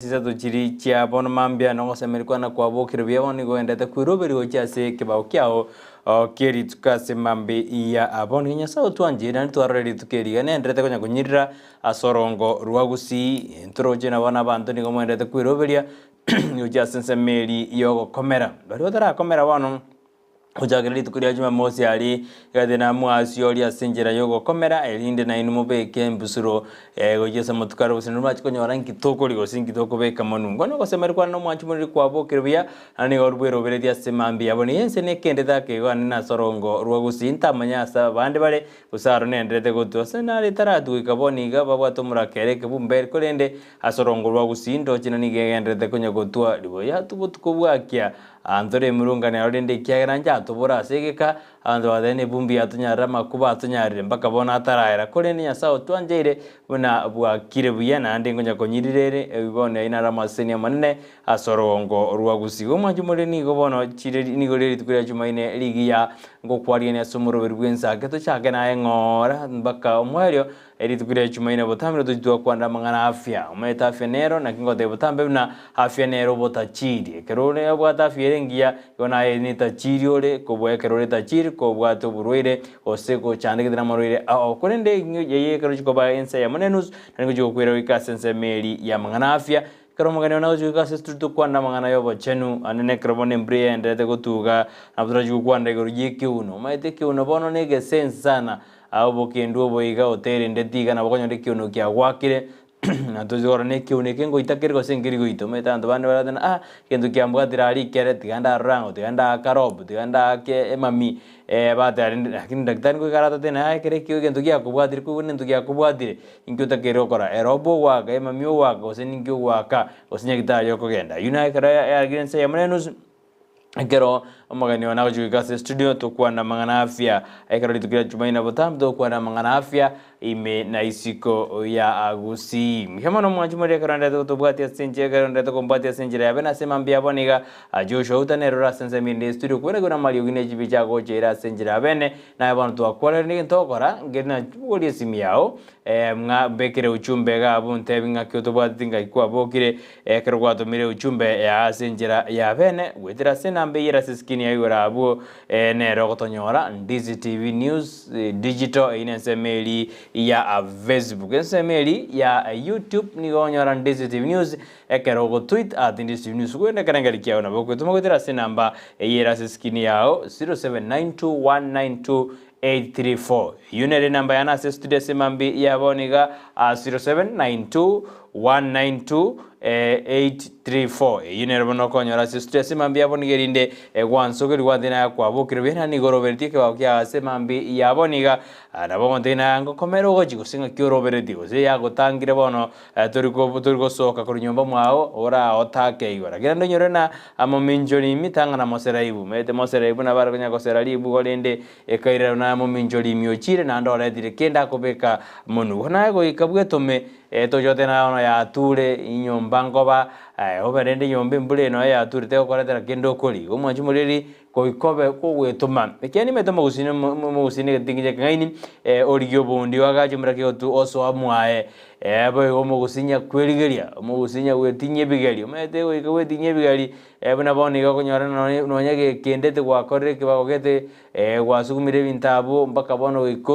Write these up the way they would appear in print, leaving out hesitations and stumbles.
Chisato chiria chia bono mambia na ogosemeria kwane kwabokire buya bono nigo oendete kweroberia gochia ase ekebao kiao kie rituko ase mambia ya bono. Nigo Nyasae otwanchire naende twarore rituko eri iga nenderete konya konyirira ase orongo rwa gusii. Ntoroche na bono abanto nigo moendete kweroberia gochia ase ensemo eria yogokomera. Baria batarakomera bono. Gochakera rituko ria Jumamosi aria egati namwasiorie ase enchera y'ogokomera, erinde nainwe mobeke embusuro gochia ase amatuko aria gose nimwache konyora inki tokoria gose inki tokobeka monwe. Nkwane ogosemeria kwane nomwanchi moriri kwabokire buya, naende nigo bweroberetie ase mambia yabo. Nigo ense nekendete ake igo ande nase orongo rwa gusii ntamanya ase abande bare, gose aro nenderete gotwa. Ase nare etaratwa goika bono iga babwate omorakera ekebumberi, korende ase orongo rwa gusii ndoche na nigo egenderete konya gotwa riboya botuko bwakia. Abanto remurungane aro rende ekiagera inche atobore ase egeka, abanto bagateba nebumbi yatonyarire amakuba atonyarire mpaka bono ataraera. Korende Nyasae otwancheire buna bwakire buya naende nkonya konyirira ere, ebi bono ayio naro amaseseni amanene ase orogongo rwa gusii. Omwancho more nigo bono chire nigo rire rituko ria Jumaine rigiya ngokwarigania ase omoroberi bw'ensake tochake naye ng'ora mpaka omoerio Rituko ria Jumaine botambe tochie twakwanera amang'ana afya. Omanyete afya nero, naki ngotebia botambe buna afya nero obotachiri. Ekero ore obwate afya ere engiya, igo naye netachiri ore kobua ekero ore tachiri kobwate oborwaire gose gochandegete namarwaire ao. Korende eye ekero chikoba ensa eyemo na enusu, naende ngochia gokwera goika ase ensemo eria y'amang'ana afya. Ekero omogeni one agochia goika ase esituri tokwane amang'ana y'obochenu, naende nekero bono embura eyenderete gotuga, nabo torachie gokwanera igoro y'ekeuno. Omanyete ekeuno bono na egesensi sana, aa obokendu obo iga oterendeti iga nabo okonyora ekeuno kiagwakire, na tochi korora na ekeuno eke ngoita kere gose nkeri goita. Omanyete abanto bande baratebe ah, egento kiambwatire aria rikere, tiga ndarore ang'o, tiga ndaaka rob, tiga ndaake emami, bateba rende lakini daktari ngoika aratatebe naye ekero ekio egento giakobwatire koigwa nento giakobwatire. Inki otakeire gokora? Erobu ogoaka, emamia ogoaka, gose ninki ogoaka, gose nyagitari okogenda. Ayio naye ekero yaragire ensa eyemo na enusu, ekero omogeni one agochia goika ase estudio tokwane amang'ana afya, ekero rituko ria Jumaine botambe togokwana amang'ana afya ime na isiko ya Gusii. Mbuya mono mwanchi more ekero ndete gotobwatia ase enchera ekero ndete kombwatia ase enchera yabe na ase mambia bono iga Joshua Outa nere ore ase ensemo ende y'estudio kwera kwera amariogi ne chibicha agocha ase enchera yabene. Naye bono twakwarire negento ogokora, nkeri nabogorie esimi yao, ng'a mbekere uchumbe iga abwo ntebi ng'aki otobwateti ng'aki kwabokire, ekero gwatomire uchumbe yaa ase enchera ya bene, goetera ase enamba eyio ere ase eskrini ya igoro abwo, nere ogotonyora, Ndizi TV News Digital, eyio nensemo eria ya Facebook. Ensemo eria ya YouTube nigo okonyora Ndizi TV News, Ekero ogotweet at Ndizi TV News kwenda ekerengeri kiao nabo okwetoma goetera ase enamba eye ere ase eskrini yao 0792192834. Eyio nere enamba yane ase estudio ase mambia ya bono iga aa 0792192834. Eyio nere bono okonyora ase estudio ase mambia ya bono iga erinde gwansokerwa gwantebia naye kwabokire buya naende nigo oroberetie ekebao kiao ase mambia ya bono iga. Nabo ogontebia naye ngokomera ogochia gose ng'aki oroberetie gose yagotangire bono Tori tori gosoka korwa nyomba mwao oraotake igoro. Lakini naende onyore na amominchori imi tang'ana moseraibu. Omanyete moseraibu nabo are konya gosera ribu korende ekairera buna mominchori imi ochire naende oretire kende akobeka monwe. Bono aye goika bwetome toche otebe naye bono yature enyomba nkoba obe rende enyomba embura eye noyo yature tegokoretera kende okoria. Igo omwanchi omoriri Goika obe kogwetoma. Ekiagera nimanyete omogusii omogusii negetingi ekeng'aini, origie obondi oagache omorake gotu osoa mwaye. Boigo omogusii nyakwerigeria, omogusii nyagwetinyia ebigeri, omanyete goika gwetinyia ebigeri, buna bono iga okonyora nonye nonye gekendete gwakorire ekebago gete, gwasugumire ebinto abwo mpaka bono goika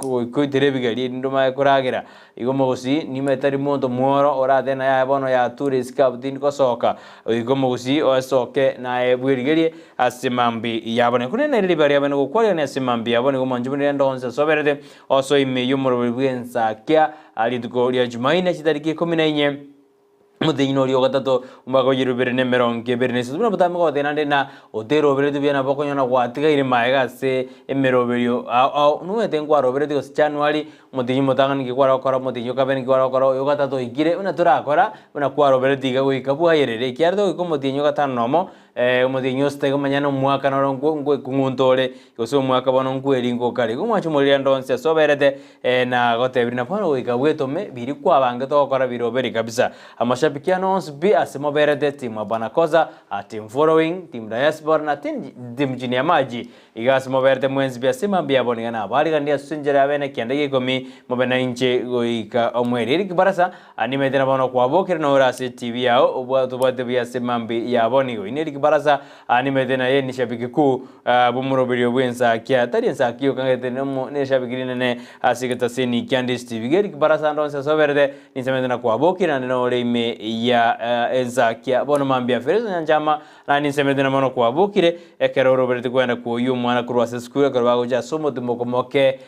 goika oitere ebigeri erinde omanye koragera. Igo omogusii nimanyete tari monto mworo oratebe naye aye bono yature isiko abwo tindi gosoka. Goika omogusii oesoke naye bwerigerie ase mambia yabo. Korende nere ribaga riabene gokwarigania ase mambia yabo nigo omwanchi buna rende onsi asoberete osoe ime y'omoroberi bw'ensakia rituko ria Jumaine chitariki ikomi na inye omotienyi noria ogatato omwaka o yerubere na emerongo ebere na isato. Buna botambe goteba naende na oteroberetie buya nabo okonyora gwatigaire magega ase emeroberio ao ao nomanyete nkwaroberetie gose January Omotienyi omotang'ani nki kware gokora, omotienyi o kabere nki kware gokora, oyo o gatato oikire, buna torakora, buna kwaroberetie iga goika bwayerere, ekiagera togoika omotienyi o gatano nomo, omotienyi o sita iga omanyane omwaka noro nkwo nkwekung'unta ore, gose omwaka bono nkwerinka okare. Igo omwanche omoriri ande onsi ase oberete, na gotebirie na bono goika bwetome, biria kwabangete gokora biroberi kabisa. Amashabiki. Amashabiki ane onsi pi ase moberete, team Abanakoza, team following, team diaspora na team chini ya maji, iga ase moberete mwensi pi ase mambia abo niga nabaariganirie ase enchera ya bene kianda gia ikomi, mobe nainche goika omweri. Eric Barasa, nimanyete na bono kwabokire nore ase etibi yao, tobwate buya ase mambia yabo nigo. Ine Eric Barasa, nimanyete naye nishabiki kuu bw'omoroberio bw'ensakia, tari ensakia yoka ng'ete neshabiki rinene ase egetaseni kia Ndisi TV. Eric Barasa ande onsi ase oberete, Ninsemete na kwabokire naende nore ime ya ensakia bono mambia Ferezo Nyanchama naende ninsemete na mono kwabokire ekero oroberete kwenda kwoyia omwana korwa ase esukuru ekero bagocha ase omotimoko moke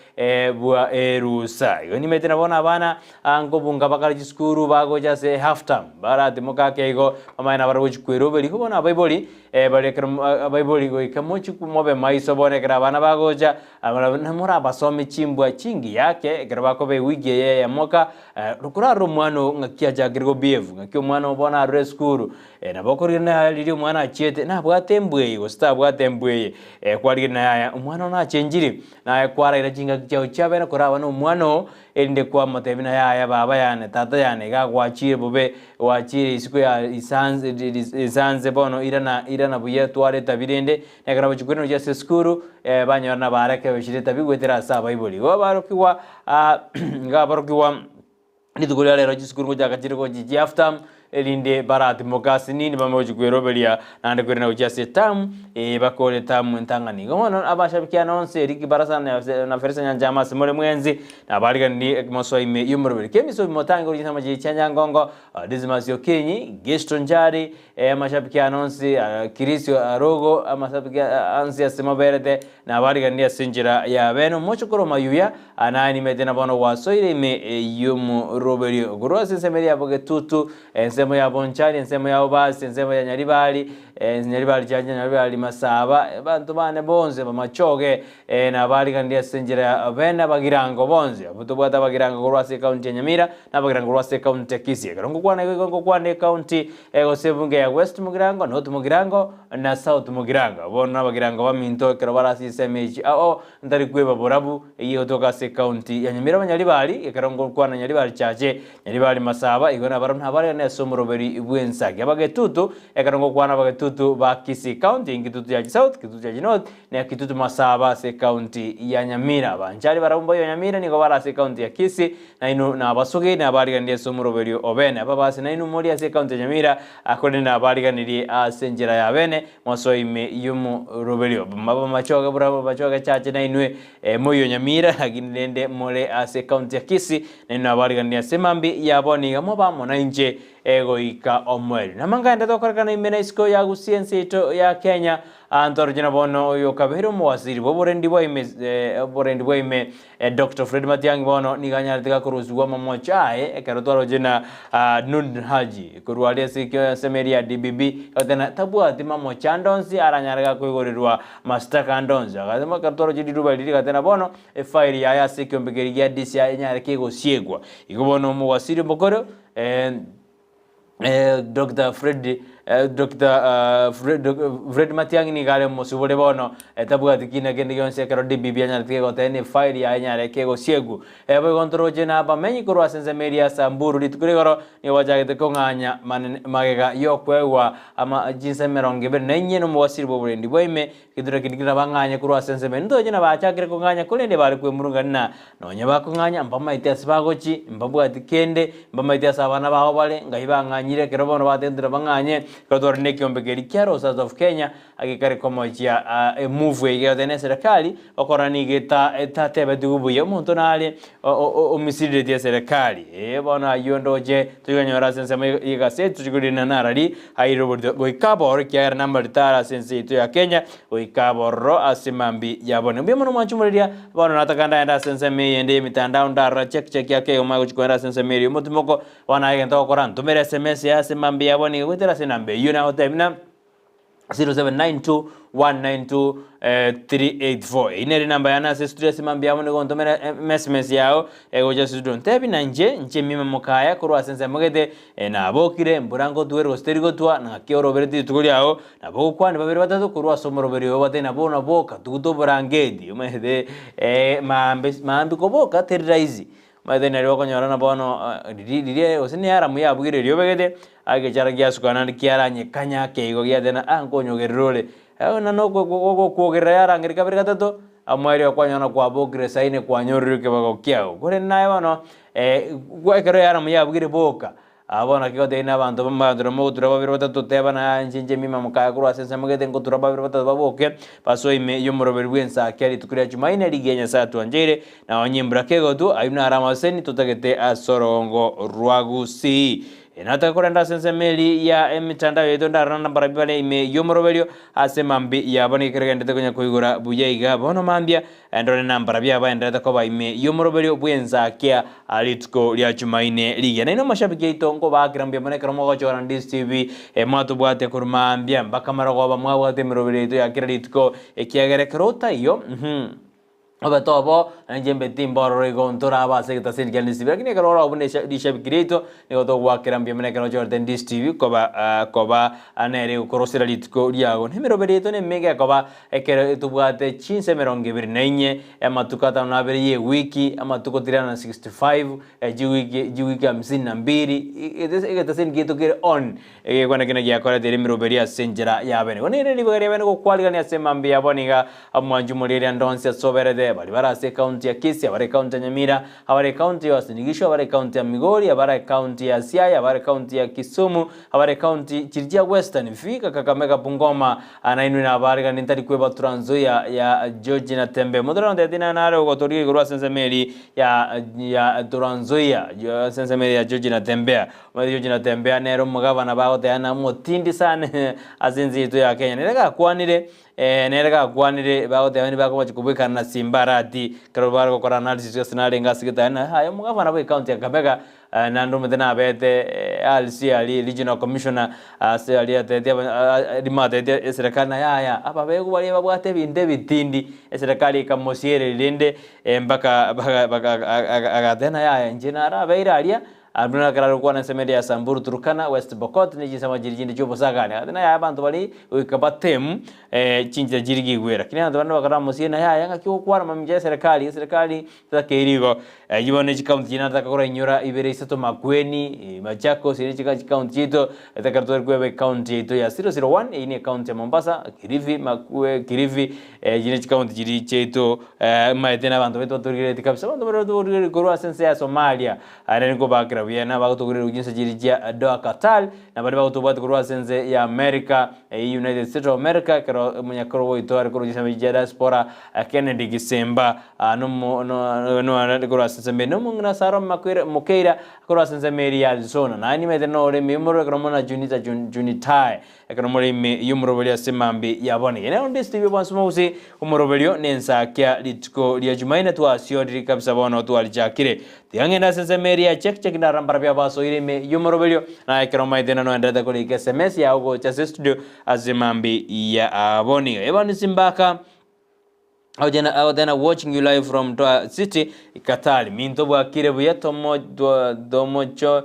bwa erusa. Igo nimete na bono abana nkobunga bakare chisukuru bagocha ase half term baratimoke ake igo bamanye nabarabwo gochia kweroberia. Igo bono abaibori baria ekero abaibori goika mochie mobe maiso bono ekero abana bagocha Namorabasome chimbwa chingiya ake ekero bakoba ewiki eye eyemo ka, korarore omwana oo ng'aki achakire go behave, ng'aki omwana oo bono arure esukuru, nabo okorigereria naye riria omwana achiete nabwate embwa eye gose tabwate embwa eye, kwarigereria naye aya omwana oo nachenchiri, naye kwaraira chingaki chiago chiabene koraba na omwana oo, erinde kwamotebia naye aya baba yane, tata yane, iga gwachire bobe, gwachire isiko ya risanse risanse bono irana irana buya twara etabi rende, Ekero bachikwire nochia ase esukuru, banyora nabareke bachire tabigwetera ase abaibori. Igo abarokigwa igo abarokigwa rituko ria rero chisukuru ngochaka chire gochi chia half term, erinde baratimoke ase nini bamanye gochi kweroberia naende koirana gochia ase etamu, bakore etamu entang'ani. Igo bono abashabiki ane onsi Eric Barasa na Felisa Nyanchama ase more mwensi, nabariganirie ekimosoa ime y'omoroberi. Kemisobi motange korwa chinsemo chia Nyangongo, Dismas Okinyi, Gesto Njari, Amashabiki ane onsi, Kirisio Arogo, amashabiki onsi ase moberete, nabariganirie ase enchera ya bene. Omochokoro mayuya, naye nimete na bono gwasoire ime y'omoroberio. Korwa ase ensemo eria ya Bogetutu, ensemo ya Bonchari, ensemo ya Obasi, ensemo ya Nyaribari, Nyaribari Chacha, Nyaribari Masaba, abanto bane bonsi abamachoge, nabariganirie ase enchera ya bene abagirango bonsi. Abwo tobwate abagirango korwa ase ekaunti ya Nyamira, na abagirango korwa ase ekaunti ya Kisii. Ekero ngokwana igo, igo ngokwana ekaunti gose ebunge ya West Mugirango, North Mugirango, na South Mugirango. Bono nabagirango baminto ekero bare ase ensemo echi ao, ntari kweba borabu, eyio egotoka ase ekaunti ya Nyamira Abanyaribari, ekero ngokwana Nyaribari Chache, Nyaribari Masaba, igo nabarabwo nabaregane ase omoroberi bw'ensaki. Abagetutu, ekero ngokwana abagetutu ba Kisii County, Kitutu Chache South, Kitutu Chache North, na Kitutu Masaba ase ekaunti ya Nyamira. Abanchari barabwo mboiyo Nyamira nigo bare ase ekaunti ya Kisii, Nainwe nabasogeirie nabariganirie ase omoroberio o bene. Ababasi nainwe morie ase ekaunti ya Nyamira, korende nabariganirie ase enchera ya bene, mosoe ime y'omoroberio. Abamachoge buna abachoge chache nainwe moyio Nyamira, lakini rende more ase ekaunti ya Kisii, nainwe nabariganirie ase mambia ya bono iga mobe amo nainche goika omoerio. Namang'ana tokorekana ime na isiko ya Gusii ense yaito ya Kenya, Aanto aroche na bono oyo okabeire omowasiri bw'oborendi bwa ime oborendi bwa ime Doctor Fred Matiang'i bono nigo anyarete gakorusigwa amamocho aye ekero twaroche na Nurdin Haji korwa aria ase ensemo eria ya DBB goteba tabwati mamocho ande onsi aranyare gakoigorerwa mashtaka ande onsi. Agasema ekero twaroche riruba riria rigateba bono efaili yaye ase ekeombe keria gia DCI enyare kegosiegwa. Igo bono omowasiri omokoro Doctor Fred Doctor Fred Fred Matiang'i nigo are omosibore bono, tabwati kina kende gionsi ekero DPP anyarete kegoteba ne file yaye nyare kegosiegwa. Boigo ntoroche na abamenyi korwa ase ensemo eria ya Samburu rituko rigoro nigo bachagete kong'anya manene magega yokoegwa ama chinsa emerongo ebere na inye nomobasiri bw'oborendi bwa ime Egetura keria kerabang'anye korwa ase ensemo eye. Ntoche nabachakire kong'anya, korende bare kwemurungania na nonya bakong'anya, mbamaete ase bagochia, mbabwati kende, mbamaete ase abana babo bare, ngai bang'anyire ekero bono batentire bang'anye. Ekero twarorire ekeombe keria kia Rosas of Kenya, agekare komochia emove eye egoteba na eserekari, okorora nigo eta etatebetigwe buya, omonto nare omisiriretie eserekari. Ee bono ayio ndoche tochikonyora ase ensemo ye egaseti tochikorina narari Aire oborito goika abororo, ekiagera namarito are ase ense yaito ya Kenya, goika abororo ase mambia ya bono. Mbuya mono mwanche omoreria, bono nataka ndaende ase ensemo eyende y'emitandao ndarora check check ake igo manye gochia koenda ase ensemo eria y'omotimoko, bono aye egento ogokora ntomere sms yaye ase mambia ya bono iga goetera ase enamba eyio nagotebia buna 0792 192 384. Eyio nere enamba yane ase estudio ase mambia amo nigo ontomere sms yao egocha ase estudio ntebi na inche inche mima mokaya korwa ase ensemo gete Nabokire, mbura ngotwere gose teri gotwa, naki orobereti rituko riao, nabo ogokwania babere batato korwa ase omoroberi oyo batari nabwo naboka, tuguta oborangeti, omanyete maambia maambia koboka teri rahisi, omanyete nari okonyora na bono riria riria gose ne alarm yabugire eria obegete, Egechara giasuka naende kiaranyekanya ake igo giateba ah nkonyogerera ore. Na nokwogerera yarangeria kabere gatato, omoerio okwanyora kwabokire saine kwanyorire ekebago kiago. Korende naye bono ekero earamu yabugire boka, aa bono naki gotebia na abanto abanto nabo mogotura babere batato teba na inche inche mima mokaya korwa ase ensemo gete ngotura babere batato baboke, basoe ime y'omoroberi bw'ensake rituko ria Jumaine rigiya Nyasae atwancheire, na onye embura kegotwa, ayio naro amaseseni totagete ase orogongo rwa Gusii. Nataka korenda ase ensemo eria ya emetandao yaito ndarora nabarabwo bare ime y'omoroberio ase mambia yabo nigo keregenderete konya koigora buya iga bono mambia ndore nambarabwo abaenderete koba ime y'omoroberio bw'ensakia rituko ria Jumaine rigiya. Nainwe amashabiki aito nkobaakera mbuya mono ekero mogochora Ndisi TV mwatobwate korwa mambia mpaka marogoba mwabwate emeroberio yaito ya kera rituko ekiagera ekero otaiyo. Obe tobo, na inche mbe timbororo igo ntorabe ase egetaseni kia Ndisi TV. Lakini ekero ore buna rishabiki riaito, nigo togoakera mbuya mono ekero ochorete Ndisi TV koba koba nere egokorosera rituko riago. Na emeroberi yaito nemenge ekoba ekero tobwate chinsa emerongo ebere na inye, amatuko atano na abere ya ewiki, amatuko 365, chiwiki chiwiki hamsini na mbili, egetaseni kiaito kere on. Egekwana ekio nagiakoreteire emeroberi ase enchera y'abene. Igo nere ribaga ri'abene gokwarigania ase emambia yabo niga omwanchi omoria ande onsi ase oberete, baria bare ase ecounty ya Kisii, abare ecounty ya Nyamira, abare ecounty ya Uasin Gishu, abare ecounty ya Migori, abare ecounty ya Siaya, abare ecounty ya Kisumu, abare ecounty chiria chia Western, Vihiga, Kakamega, Bungoma, nainwe nabaariganie ntari kweba Trans Nzoia ya George na Tembe. Omonto orontebetie naye nare ogotoria igoro ase ensemo eria ya ya Trans Nzoia, ase ensemo eria ya George na Tembea. Omanyete George Natembeya nere omogabana bagoteba ng'a omotindi sana ase ense yaito ya Kenya. Nere gakwanire nere gakwanire bagoteba nigo bakobacha kobwekana na Simba Arati ekero bare gokora analysis ase narenge ase getari ng'a aye omogabana bwe county ya Kakamega naende omanyete nabete RC aria regional commissioner ase aria atebetie rimo atebetie eserekari ng'a yaya ababegu baria babwate ebinto ebitindi eserekari ekamosiereria rende mpaka agateba ng'a yaya inche narabeire aria Abner ekero are gokwana ensemo eria ya Samburu, Turkana, West Pokot, ne chinsemo chiria chinde chi'obosakani, agatiga naye abanto baria goika batemu chinchera chiria kigwera. Lakini abanto bande bakaramosia naye aye ng'aki ogokwana mamincha y'eserekari, eserekari tetakeiri igo. Eyio bono ne chikaunti chiria nataka korainyora ibere isato Makueni, Machakos, eria chika chikaunti chiaito, ekero tware kweba ekaunti yaito ya 001, eyio ne ekaunti ya Mombasa, Kilifi, Makue, Kilifi, Echi ne chikaunti chiria chiaito maete na abanto baito batorigereretie kabisa. Abanto baria batorigereretie korwa ase ense ya Somalia, aye nikobakera buya, na abagotogoreria chinse chiria chia Doha Qatar, na baria bagotobwatia korwa ase ense ya America, eyio United States of America, ekero omonyakero oito are korwa chinsemo chia diaspora Kennedy Gisemba, nomo no korwa ase ensemo eye, na omong'ina Sarah Makwere Mokeira korwa ase ensemo eria ya Arizona. Naye nimanyete nore ime ekero muna Junita Junitae. Ekero more ime y'omoroberio ase mambia ya bono. Eye nero ndesitibie bwansi mogusi omoroberio nensakia rituko ria Jumaine twasiorire kabisa bono twarichakire. Tiga ng'ende ase ensemo eria ya check check ndarora mbarabwo abasoire ime y'omoroberio na ekero omaete na noenderete korika sms yao gocha ase studio ase mambia ya bono iga. Ebani Simbaka. Agoteba watching you live from Doha City, Qatar. Minto bwakire buya tomo tomocho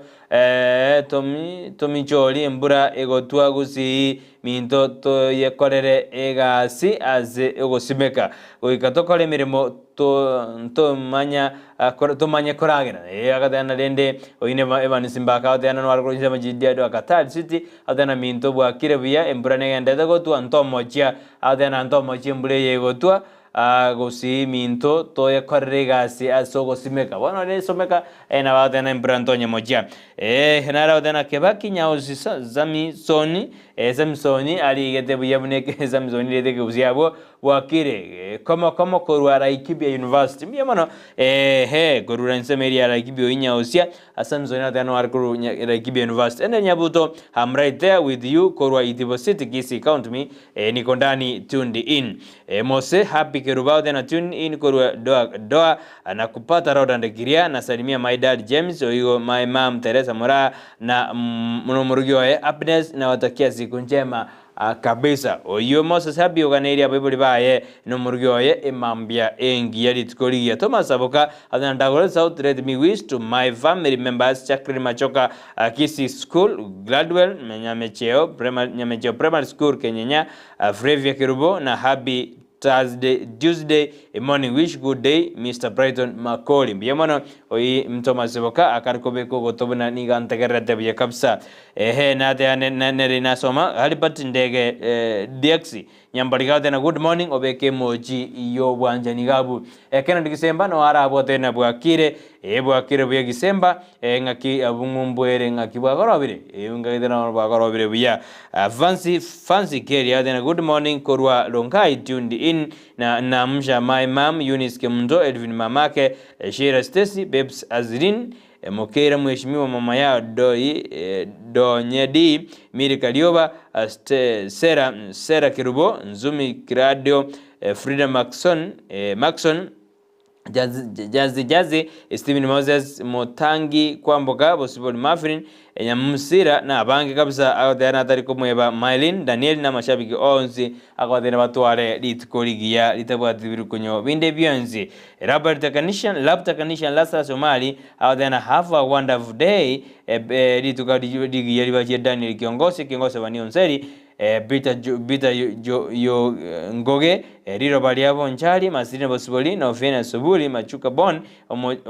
tomi tomichori embura egotwa gusii minto toyekorere egasi ase ogosimeka goika tokore emeremo to tomanya tomanye koragera. Agateba rende oyio ne Evans Simbaka agoteba nare korwa chinsemo chiria Doha Qatar City agoteba minto bwakire buya embura negenderete gotwa ntomochia Agateba naende omochie embura eye egotwa, gose eminto toyekorere egasi ase ogosimeka. Bono ore esomeka, nabo agoteba na embura ntonyemochia. Nare agoteba na Kebaki Nyausi Samisoni, Samisoni arigete buya buna Samisoni riete ekegusii abwo, bwakire komo komo korwa Laikipia University. Mbuya mono, eeh, korwa ensemo eria ya Laikipia oyio Nyausia, Samson agoteba no are korwa Laikipia University. Ende Nyabuto, I'm right there with you korwa Itibo City, Kisii County me niko ndani tuned in. Mose Happy Kerubo agoteba na tune in korwa Doha, Doha na kupata loud and clear. Nasalimia my dad James oigo my mum Teresa Moraa na nomorugi oye Happiness nawatakia siku njema Kabisa. Oyio Moses Happy oganeirie abaibori baye nomorugi oye emambia engiya rituko rigiya. Thomas Saboka Other than Dagoretti South let me wish to my family members Jacqueline Machoka Kisii School Gladwell Nyamecheo Primary, Nyamecheo Primary School Kenyenya Flavia Kerubo na Happy. Thursday, Tuesday morning wish good day Mister Brighton Makori mbuya mono oyi Mtoma Siboka akare kobeka ogoto buna nigo antegererete buya kabisa ehe nate nere nasoma Halibert Ndege eh, Diaxi Nyambari gotena good morning obeke emoji y'obwanchani gabu eh, Kennedy Gisemba no arabwo otena bwakire eh, bwakire buya Gisemba eh, ng'aki abwo ng'umbu ere ng'aki bwagorobire eh, ngagete nono bwagorobire buya uh, Fancy Fancy Kerry atena good morning korwa Rongai tuned in na namsha my mom Eunice Kemunto Elvin mamake eh, Sheila Stacy Babes Azrin eh, Mokeira mheshimiwa mama yao Doi eh, Donye D Miri Kalioba uh, Sera Sera Kirubo Nzumi Kiradio eh, Frida Maxon eh, Maxon Jazi Jazi Jazi Stephen Moses Motangi Kwamboka Bosibori Mafrin Nyamusira na abange kabisa agoteba natari komweba Mylene Daniel na amashabiki onsi agoteba batware rituko rigiya ritabwati birukunyo binde bionsi Robert Technician Lab Technician Lazarus Omari agoteba have a wonderful day eh, eh, rituko rigiya ribachie Daniel Kiongosi Kiongosi bani onseri eh, Peter Jo- Peter yo, jo, yo eh, Ngoge eh, riroba ria Bonchari Masirina Bosibori na Ofena Suburi Machuka Bon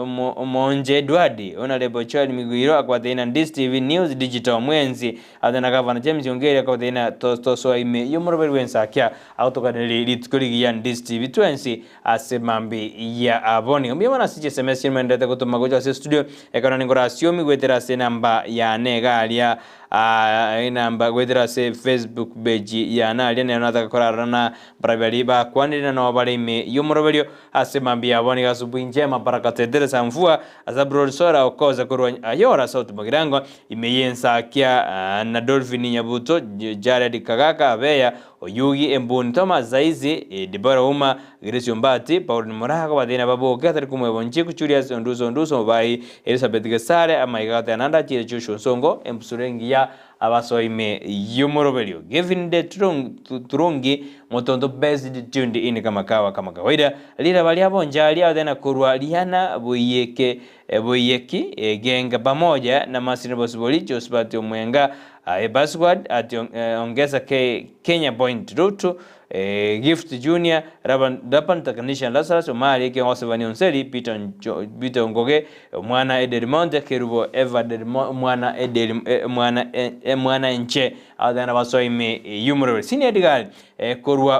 Omonje Edward Honorable Charles Migwiro akwateina Ndis TV News Digital Mwenzi athena Gavana James Ongeri akwateina tosoa ime yomoroberi wensakia agotokaneri rituko rigiya Ndis TV twensi ase mambi ya aboni mbuya mono ase chiSMS chimenderete gotoma gocha ase studio ekero ningora asiomi gwetera ase enamba yane iga aria ah, enamba gwetera ase Facebook page yane aria nero nataka korarora na barabari bakwanire na nabo bare ime y'omoroberio ase mambi yabo niga asubuhi njema baraka tetere samfua azabrol sora okoza korwa ayora sauti mogirango ime y'ensakia ah, na Dolphin Nyabuto Jared Kagaka Abeya Oyugi Embuni Thomas Zaizi eh, Debora Uma Grace Ombati Paul Murago bathina baboke atari kumwebo Nchiku Julius Onduso Onduso Obai Elizabeth Gesare amaiga gatenanda chire Joshua Nsongo embusuro engiya abasoime y'omoroberio Gavin de Turungi Motonto based tuned in kama kawa kama kawaida riraba ria bonchari athena korwa riana boiyeke eh, boiyeki eh, genga pamoja na Masini Bosibori Josephat Omwenga uh, Basward ati eh, ongeza ke, Kenya Point Ruto eh, Gift Junior Raban Raban Technician Lazarus Omari Kiongozi Vani Onseri Peter Njo, Peter Ngoge mwana Edel Monte Kerubo Eva Del mwana Edel eh, mwana eh, mwana Nche athena basoime yumurore Senior Edgar eh, korwa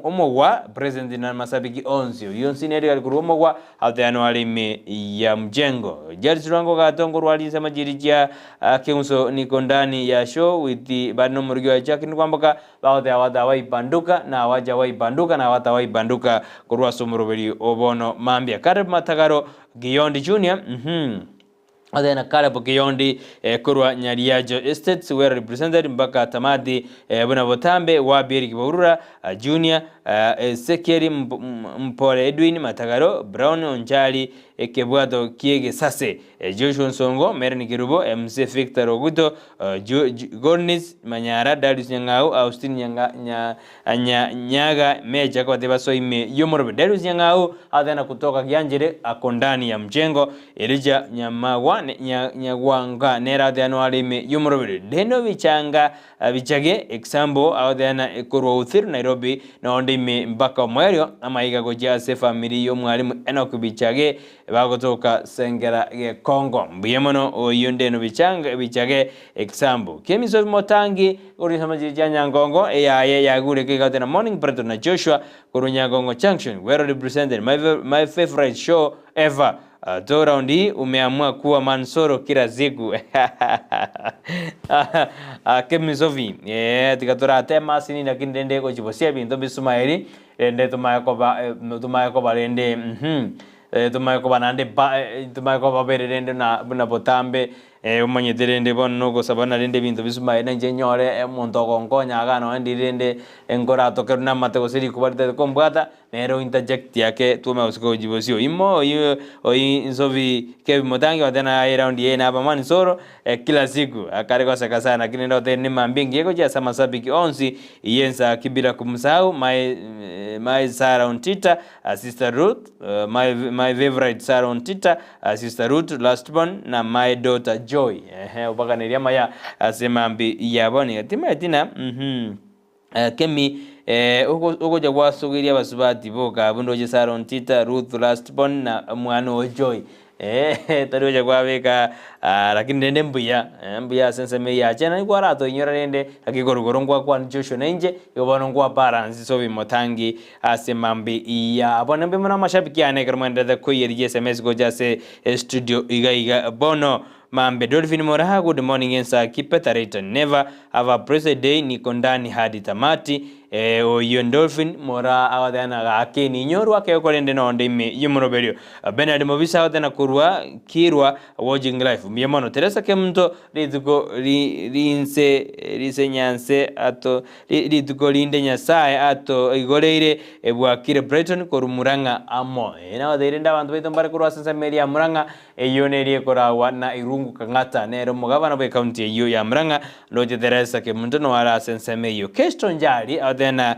omogwa president na masabiki onsi oyo Senior Edgar korwa omogwa athena arime ya mjengo Jairus Rwango gatongo rwarinse majiri chia uh, Kiunso niko ndani ya show with the bari no murugi wa Jack Kwamboka bagotea watawaibanduka na waja waibanduka na watawaibanduka korwa ase omoroberi obono mambia Caleb Matagaro Giyondi Junior Athena Caleb Giyondi eh, korwa Nyariajo Estates well represented mpaka tamati eh, buna botambe wa Bieri Kibaurura uh, Junior uh, Ezekiel Mpore Edwin Matagaro Brown Onchari ekebwato kiegesase eh, Joshua Nsongo Meren Kirubo MC Victor Oguto uh, Gornis Manyara Darius Nyang'au Austin Nyanga, nya, nya, Nyaga Meja kwa basoime yomorobe Darius Nyang'au athena kutoka Kianjere ako ndani ya mjengo Elijah Nyamagwa nya, Nyagwanga nera athena arime yomorobe Deno Bichanga uh, Bichage example athena korwa Uthiru Nairobi noonde ime mpaka omwerio amaiga gochia ase family y'omwalimu Enoch Bichage bagotoka Sengera Gekongo mbuya mono oyo ndeno Bichanga Bichage example Kemiso Motangi orisama chia Nyangongo eyaye yagure kigatena morning Breton na Joshua korwa Nyangongo Junction well represented my, my favorite show ever Uh, to round hii umeamua kuwa Mansoro kila siku uh, Kemisofi eh tigaturate masini lakini rende gochibosia binto bisumaeri rende tumaye koba eh, tumaye koba rende mhm eh, tumaye koba nande ba eh, tumaye koba bere rende na buna botambe eh, omanyete rende bono nogosaba narende ebinto bisumaeri nainche nyore omonto ogonkonya iga noe ndiri rende enkoratokerwa na amate gose rikuba ritari kombwata nere interject yake tume gose kojibosio imo oyi oyi nsobi Kevin Mutangi watena aye round ye naba Mansoro eh, kila siku akare goseka sana lakini ndo tena mambi ngiye gochia ase amasabiki onsi iyensa kibira kumsahau my eh, my Sarah Ontita uh, sister Ruth uh, my my favorite Sarah Ontita uh, sister Ruth last born na my daughter Joy ehe obaganeria maya ase mambi yaboni tima etina mhm Kemi Ogocha gwasogeria abasubati boka abwo ndoche Sarah Ontita, Ruth last born na omwana oo Joy. Tari gocha kwabeka lakini rende mbuya, mbuya ase ensemo eyio yache nari kwaratoinyora rende naki korwa igoro ngwakwana Joshua na inche, igo bono nkwa balance ase obimotangi ase mambi ya bono. Mbuya mono amashabiki ane ekero mwenderete koiyeria chiSMS gocha ase estudio iga iga bono. Mambe Dolphin Moraha good morning Ensaki Peterate never have a blessed day niko ndani hadi tamati eh, oyio Dolphin Moraha agoteba gaki ninyorwa akeo korende nonde ime yomoroberio Bernard Mobisa agoteba korwa Kirwa watching live mbuya mono Teresa Kemunto rituko ri rinse rise nyanse ato rituko rinde Nyasaye ato igoreire bwakire Brighton korwa Murang'a amo eh, nagotebi rende abanto baito mbare korwa ase ensemo eria ya Murang'a Eyio neria ekoragwa na Irungu Kang'ata, nere omogabana bw'ekaunti eyio ya Murang'a, ndoche Teresa Kemunto noyo are ase ensemo eyio. Kesto Njari agoteba na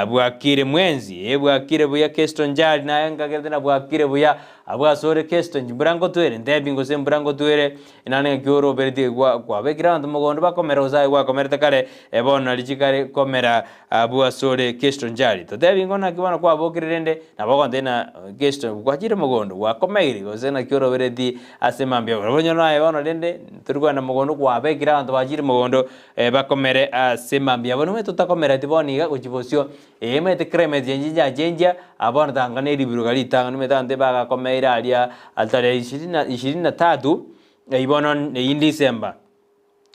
bwakire mwensi, ee bwakire buya Kesto Njari naye nkagerete na bwakire buya abwo ase ore Kesto mbura ngotwere ntebi gose mbura ngotwere nane ng'aki oroberetie gwa kwabekire abanto mogondo bakomera gose aye gwakomerete kare bono nari chikare komera Abwo asore Kesto Njari, totebi ng'o naki bono kwabokire rende, nabo ogontebia na Kesto gwachire mogondo, gwakomeire, gose naki orobereti ase mambia abo. Nabo onye naye bono rende tori kogenda mogondo kwabekire abanto bachire mogondo bakomere ase mambia abo. Nomanyete totakomereti bono iga gochia bosio, omanyete climate chenchia yachenchia, aa bono tanga na eribiroka ritang'ani omanyete abanto ebagakomeire aria tarehe ishirini na ishirini na tatu, eywo bono eywo December.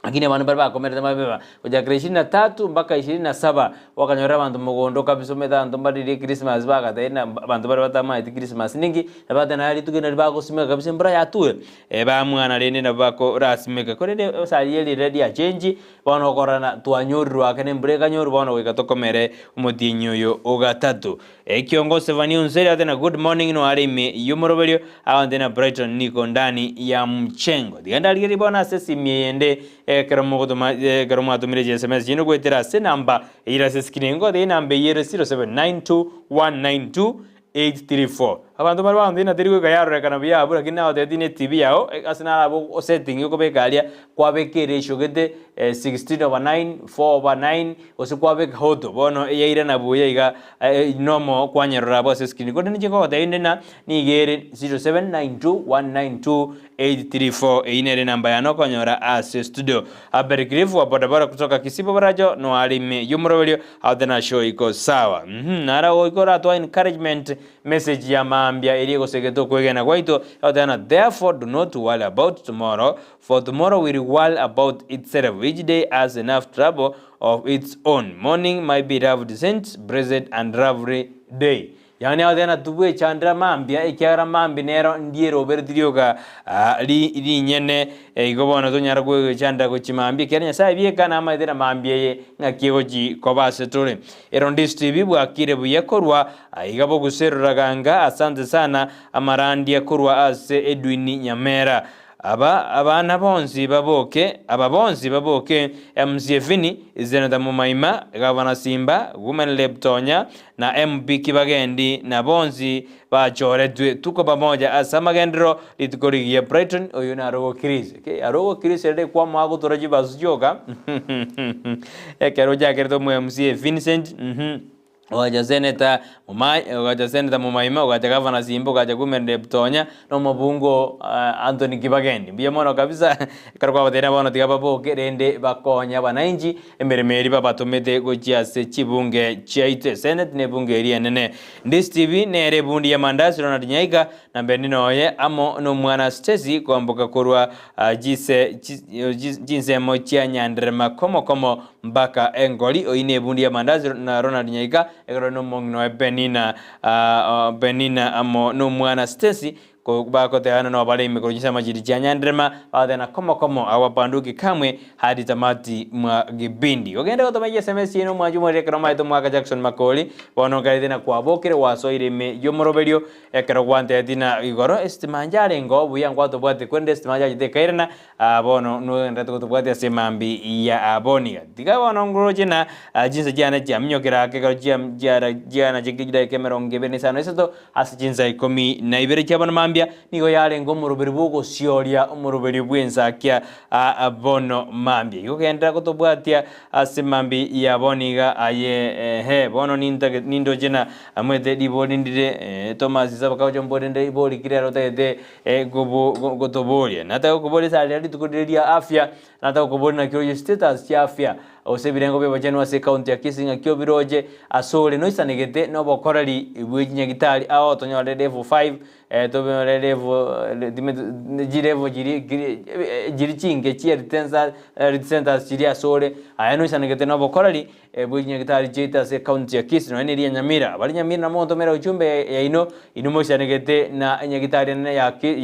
Lakini abanto baria bakomerete mabeba, gochakera ishirini na tatu mpaka ishirini na saba, okanyora abanto mogondo kabisa omanyete abanto mbaririe Christmas bagatebia na abanto baria batamaeti Christmas ninki, nabate naye rituko eri nario bagosimeka kabisa embura yature, bamwana rende nabo bakorasimeka. Korende esari eri riria riachengi, bono okorora na twanyorirwe ake na embura ekanyorwa bono goika tokomere omotienyi oyo ogatato. Ekiongo Sevani Onseri ate na good morning no are ime y'omoroberio agonte na Brighton niko ndani ya mchengo. Tiga ndarigererie bono ase esimi eyende ekero mogotoma ekero mwatomire chi sms chiino goetera ase enamba eyere ase escreen eye. Ngotebi enamba eyere 0792192834. Abanto bare bagontebia ng'a teri goika yarorekana buya abwo lakini nagotebi ne etibi yao ase narabe osetting okobeka aria kwabeka eratio gete 16 over 9, 4 over 9 gose kwabeka auto bono eyairana buya iga nomo kwanyerora abwo ase escreen. Korende ninche nkogotebia inde ng'a nigo ere 0792192834 eyio nere enamba yane okonyora ase studio. Abel Cliff wa bodaboda kutoka Kisii Boboracho no are ime y'omoroberio out na show iko sawa. Nara goika oratoa encouragement message ya mambia eria egosegete okwegena gwaito egoteba ng'a therefore do not worry about tomorrow For tomorrow will worry about itself, each day has enough trouble of its own. Morning my beloved saints, blessed and lovely day. Yaani agoteba ng'a tibwechandera mambia ekiagera mambia nero ndierobereti rioka rinyene igo bono tonyara gwechandera gochia mambia ekiagera Nyasaye bieka namaete na mambia eye ng'aki egochi koba ase tore. Erondi Steve bwakire buya korwa aiga boguserora ganga asante sana amarandia korwa ase Edwin Nyamera. Aba abana bonsi baboke, aba bonsi baboke, MC Efini, Senator Mumaima, Gavana Simba, Women Rep Tonya, na MP Kibagendi, na bonsi bachoretwe. Tuko pamoja ase amagenderero rituko rigiya Brighton, oyo naro ogokirisi. Okay, aro ogokirisi rende kwamoa gotora chibasu chioka ekero ochakerete omo MC Vincent, mhm. Ogacha seneta Mumai, ogacha seneta Mumaima, ogacha gavana Simba, ogacha Women Rep Tonya, na omobungo Anthony Kibagendi. Mbuya mono kabisa, ekero kwabatebirie bono tiga baboke rende bakonye abananchi emeremo eria babatomete gochia ase chibunge chiaito, eseneti na ebunge eria enene. Ndisi TV nere ebundi ya Mandasi Ronald Nyaika na Benina oye amo nomwana Stacy kwamboka korwa chise chinsemo chia Nyanderema komo komo Mpaka engori oyio nebundi y'amandazi na Ronald Nyaika ekero nomong'ina oye Penina Penina amo nomwana Stacy bakoteana nobare ime korwa chinsemo chiria chia Nyanderema bagoteba komo komo hawapanduki kamwe hadi tamati mwa kipindi. Ogende gotoma chiSMS chiaino omwanchi omoriri ekero omaete omwaka Jackson Makori bono okarete na kwabokire gwasoire ime y'omoroberio ekero gwantebetie na igoro esitima njarenge buya nkwatobwate korende esitima yachete ekairana Aa bono nogenderete gotobwatia ase emambi ya aboniga. Tiga bono ngoroche na chinsa chiane chiaminyokire ake ekero chiana chi'echidaeka emerongo ebere na isano na isato ase chinsa ikomi na ibere chia bono mambia. mambia nigo yarenge omoroberi bw'ogosioria omoroberi bw'ensakia aa bono mambia. Igo genderera gotobwatia ase mambia ya bono iga aye ehe bono nintage nindoche na amwete ribori ndire eh Thomas Isaba kagocha ombori nde ribori ki rero otagete gobo gotoboria. Nataka gokoboria ase aria rituko riria ria afya Nataka gokoboria naki oye status chia afya gose ebirengo bi'obochenu ase ecounty ya Kisii ng'aki obiroche asore noisanegete nobokoreri bwe chinyagitari ao otonyore level 5 tonyore level chilevel chiria chiri chinke chi health centers chiria asore aye noisanegete nobokoreri bwe chinyagitari chiaito ase ecounty ya Kisii nonya neria ya Nyamira. Abare Nyamira nabo mogotomera ujumbe yaino inwe moisanegete na enyagitari enene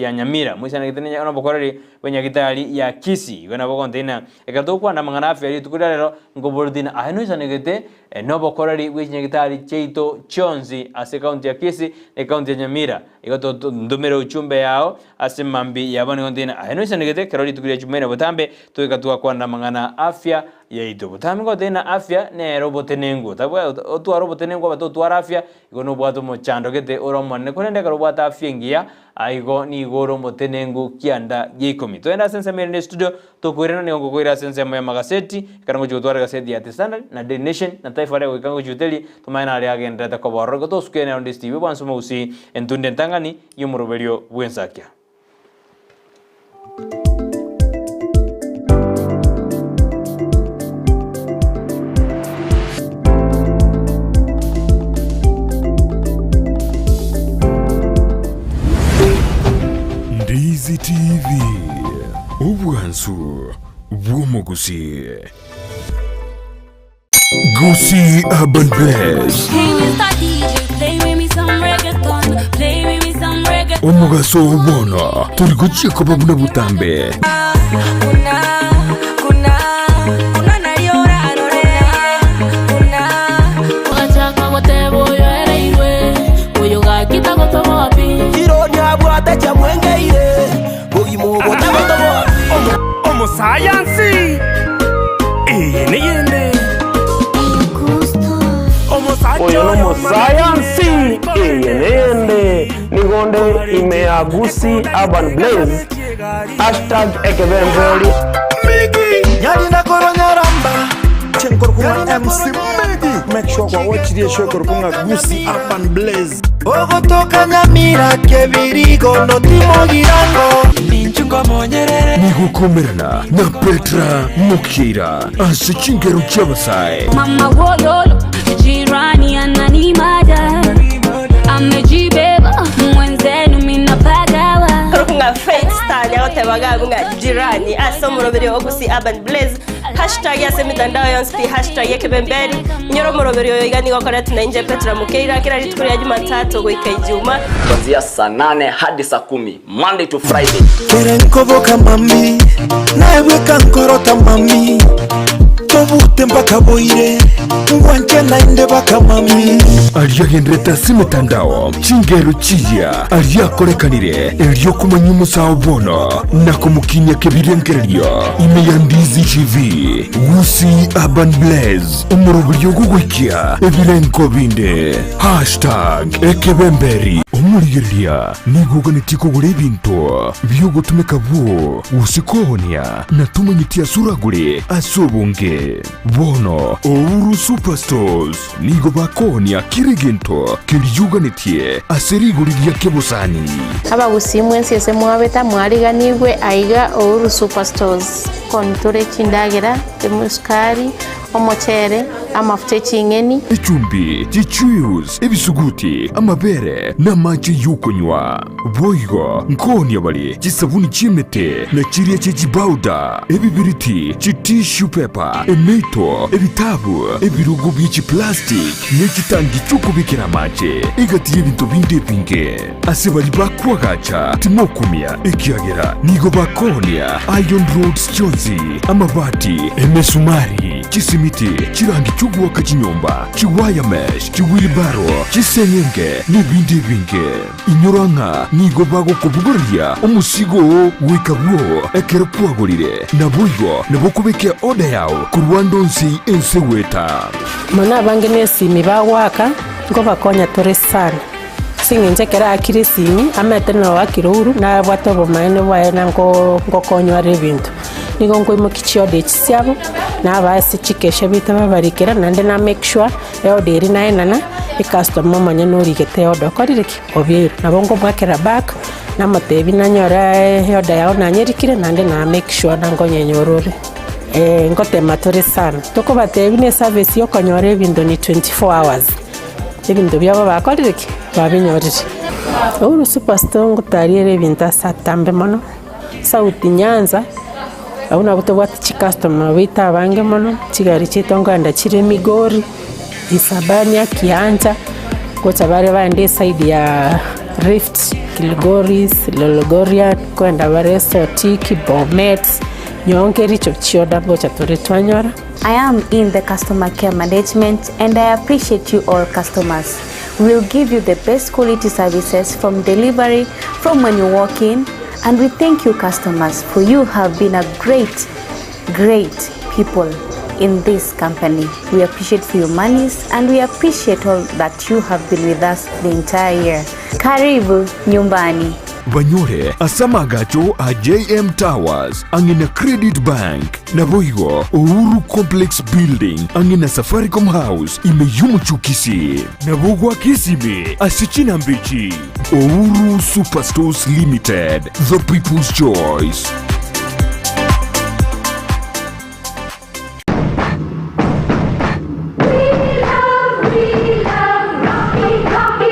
ya Nyamira moisanegete nobokoreri bw'enyagitari ya Kisii. Igo nabo ogontebia ng'a ekero togokwana amang'ana afya rituko ria rero, nkoboretie ng'a aye noisanegete nobokoreri bwe chinyagitari chiaito chionsi ase ecounty ya Kisii na ecounty ya Nyamira. Igo ntomere ujumbe yao ase mambia ya bono igo ngontebie ng'a aye noisanegete ekero rituko ria Jumaine botambe toika twakwana amang'ana afya yaito. Botambe ngontebie ng'a afya nere obotenenku, otware obotenenku obe totwara afya, igo nobwate omochando gete ore omonene korende ekero obwate afya engiya Aigo nigo ore omotenengu kianda gia ikomi. Togende ase ensemo erinde estudio, tokoirana nigo ngokoira ase ensemo y'amagaseti, ekero ngochia gotwara egaseti ya The Standard, na Daily Nation, na Taifa Leo goika ngochia hoteli, tomanye nare agenderete koba ororo. Igo tosuke nero ndi Steve Bwansi Omogusii, entunde entang'ani y'omoroberio bw'ensakia. Ndizi TV, obwansu bw'omogusii. Gusii Urban Blaze. Hey, Mr. DJ, play with me some reggaeton. Play with me some reggaeton. Omogaso oo bono tori gochia koba buna botambe. Ogachaka goteba oyo ereirwe, oyo gaki tagotoboa pi. Chiroria abwate chiamwengeire, bogima obo tagotoboa pi. Omosayansi, eye neyende. Oyo nomosayansi, eye neyende. Nigo nde ime ya Gusii Urban Blaze, hashtag ekebemberi. Nyarina koronyaramba Chenkorokong'a MC Miggy. Make sure kwa watch the show korokong'a Gusii Urban Blaze. Ogotoka Nyamira kebirigo notimogirango Nigokomerana na Petra Mokira ase chingero chi'abasae. Mama wololo, jirani ananimada, amejibeba mwenzenu minapagawa. Korokong'a Faith Star niagoteba iga ng'a jirani ase omoroberi o Gusii Urban Blaze Hashtag ase emitandao yonsi pi hashtag ekebemberi. Inyora omoroberi oyo iga nigo okoretwe nainche Petra Mukeira kera rituko ria Jumatatu goika Ijuma. Kuanzia saa nane hadi saa kumi Monday to Friday. Kere nkoboka mami, naye bweka nkorota mami, tobute mpaka boire, ngwanche naende baka mami. Aria agenderete ase emetandao, chingero chiya aria akorekanire, erio komanya omosao bono na komokinia kebirengererio ime ya Ndizi TV, Gusii Urban Blaze, omoroberio ogogoikia ebirengo binde. Hashtag ekebemberi. Omorigereria nigo oganetie kogora ebinto bi'ogotumeka bwo gose koonia na tomanyeti ase oragore ase obonge. Bono Ouru Superstores nigo bakoonia kera egento keria oganetie ase rigori ria kebosani. Abagusii mwensi ase mwabeta mwariganigwe aiga Ouru Superstores. Koni tore chindagera, esukari, Omochere, amafuta e ching'eni. Echumbi, chichuius, ebisuguti, amabere, na amache y'okonywa. Boigo nkoonia bare chisabuni chi'emete, na chiria chie chibauda, ebibiriti, chitissue paper, emeito, ebitabu, ebirogo bie chiplastic, ne chitangi chi'okobekera amache, egati y'ebinto binde ebinge. Ase baria bakoagacha timokumia, ekiagera nigo bakoonia iron rods chionsi, amabati, emesumari, chisimiti, chirangi chi'ogoaka chinyomba, chiwire mesh, chiwheelbarrow, chiseng'enge, nebinde ebinge. Inyora ng'a nigo bagokobogoreria omosigo oo goika bwoo ekero kwagorire. Naboigo nabo okobeka eorder yao korwa ande onsi ense goeta. Mono abange nesimi bagoaka, nkobakonya tore sana. Ase eng'encho ekero aakire esimi, amaete na oakire ouru, nabwate obomaene bwaye na nko ngokonywa are ebinto. Nigo nkoimokia chioda echi chiabo, nabaa ase chikesha baito babarikera, naende na make sure eoda eria naenana, ecustomer omonyene origete eoda okorire ki? Obeire. Nabo nkomoakera back, namotebia nanyore eoda yao nanyerikire naende na make sure na nkonyenyora ore. Ngotema tore sana, tokobatebia buna eservice ya okonyora ebinto ni 24 hours. Ebinto biabo bakorire ki? Babinyorire. Uhuru Superstore ngotariere ebinto ase atambe mono, South Nyanza, abwo nabwo tobwate chicustomer baito abange mono, chigari chiaito nkoenda chire Migori, Isabania, Kiancha, gocha bare baende eside ya Rift, Kilgoris, Lologorian, nkoenda bare Sotik, Bomet, Nyonga ericho chioda ngocha tore twanyora. I am in the customer care management and I appreciate you all customers. We will give you the best quality services from delivery, from when you walk in and we thank you customers for you have been a great, great people in this company. We appreciate for your monies and we appreciate all that you have been with us the entire year. Karibu nyumbani. Banyore ase amaagacho a JM Towers ang'e na Credit Bank, naboigo Uhuru Complex Building ang'e na Safaricom House ime y'omochie o Kisii. Nabo goaka esimi ase chinamba echi. Uhuru Superstores Limited, the people's choice.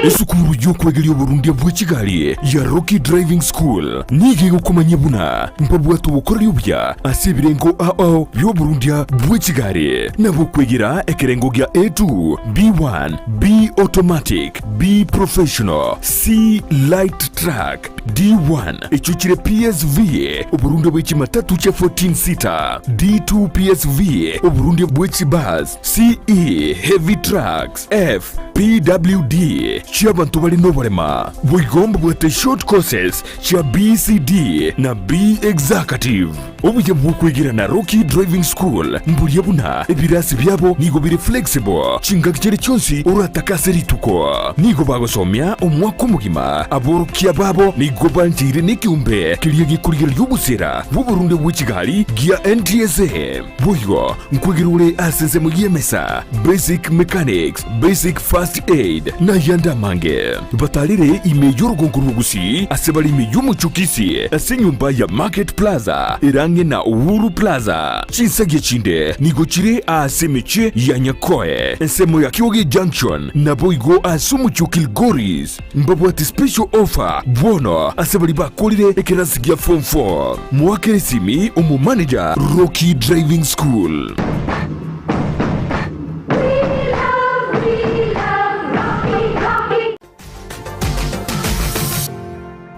Esukuru y'okwegeria oborundia bwe chigari ya Rocky Driving School nigo egokomanyia buna mbabwate obokoreri obuya ase ebirengo ao ao bi'oborundia bwe chigari na bokwegera ekerengo gia A2, B1, B Automatic, B Professional, C Light Truck, D1 echio chire PSV, oborundia bwe chimatatu chia 14 seater, D2 PSV, oborundia bwe chibus, CE, heavy trucks, F, PWD, chi'abanto bare noborema. Boigo mbabwate short courses chia BCD na B Executive. Obuya bw'okwegera na Rocky Driving School mboria buna ebirasi biabo nigo bire flexible chingaki chiria chionsi oratake ase rituko. Nigo bagosomia omwaka omogima. Aborokia babo nigo bancheire nekeombe keria gekorigereria obosera bw'oborunde bwe chigari gia NTSA. Boigo nkwegera ore ase ensemo y'emesa, basic mechanics, basic first aid, na ayande amange. Batarire ime y'orogongo rw'Ogusii ase bare ime y'omochie o Kisii ase enyomba ya Market Plaza ere ang'e na Uhuru Plaza. Chinsagia chinde nigo chire aase emechie ya Nyakoe, ensemo ya Kioge Junction, naboigo ase omochie o Kilgoris. Mbabwate special offer bono ase baria bakorire ekerasi gia form 4. Moakere esimi omomanager Rocky Driving School.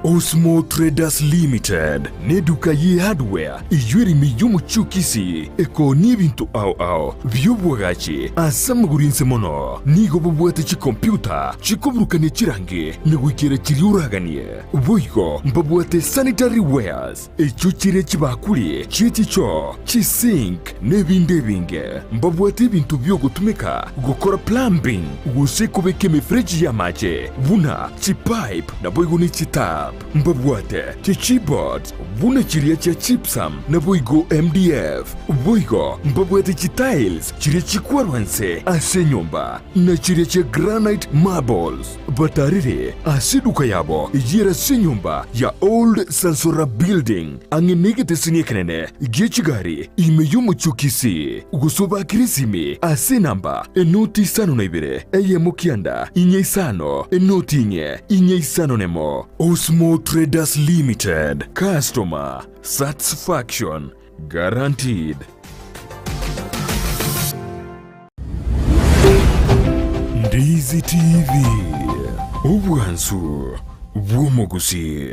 Osmo Traders Limited neduka ye hardware eyio ere ime y'omochie o Kisii ekoonia ebinto ao ao bi'obwagachi ase amagoro inse mono. Nigo bobwate chikompyuta chikoburukania chirangi na goikera chiria oraganie. Boigo mbabwate sanitary wares echio chire chibakuri chie chichoo, chisink na ebinde ebinge. Mbabwate ebinto bi'ogotumeka gokora plumbing gose kobeka emefereji y'amache buna chipipe naboigo ne chitap. Mbabwate chichipboards buna chiria chia gypsum naboigo MDF. Boigo mbabwate chitiles chiria chikwarwa nse ase enyomba na chiria chia granite marbles. Batarire ase eduka yabo eyio ere ase enyomba ya Old Sansora Building ang'e negeteseni ekenene gie chigari ime y'omochie o Kisii, gose obakere esimi ase enamba enoti isano na ibere eyemo kianda inye isano enoti inye inye isano nemo. Osmo Traders Limited, Customer Satisfaction Guaranteed. Ndizi TV, obwansu bw'omogusii.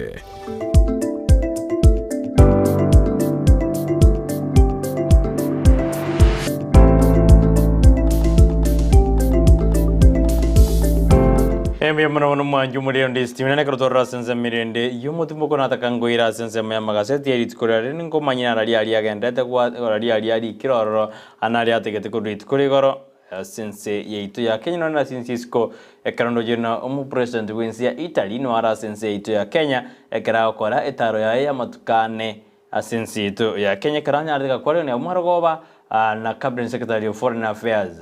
Mbuya mono mono mwanche omorero ndi Steven nane ekero twarora ase ensemo erende y'omotimoko nataka nkoira ase ensemo y'amagaseti ya rituko riria rende nkomanya nara riaria agenderete gwa riaria arikire ororo Aya naria atagete korwa rituko rigoro. Ase ense yaito ya Kenya nonya nase ense isiko ekero ndoche na omopresident bw'ense ya Italy noare ase ense yaito ya Kenya ekero agokora etaro yaye y'amatuko ane ase ense yaito ya Kenya ekero anyarete gakwaregania omwarogoba na Cabinet Secretary of Foreign Affairs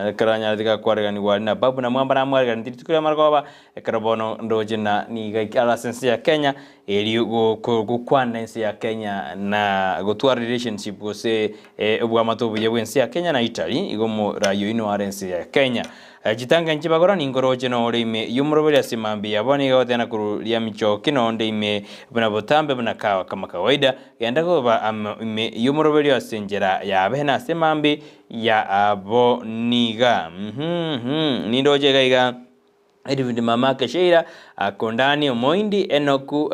ekero anyarete gakwareganigwa aria na Babu Namwamba namwareganetie rituko ri'amarogoba ekero bono ndoche na nigo are ase ense ya Kenya Erio gokwana ense ya Kenya na gotwara relationship gose obwamate obuya bw'ense ya Kenya na Italy igo omorai oino are ense ya Kenya. Chitanga inche bagora ninkoroche nore ime y'omoroberi ase mambia yabo nigo agotena korwa riamichoki nonde ime buna botambe buna kawa kama kawaida genda koba amo ime y'omoroberi ase enchera yabe na ase mambi yabo niga. Nindoche iga iga. David mamake Sheila Kondani Omoindi Enoku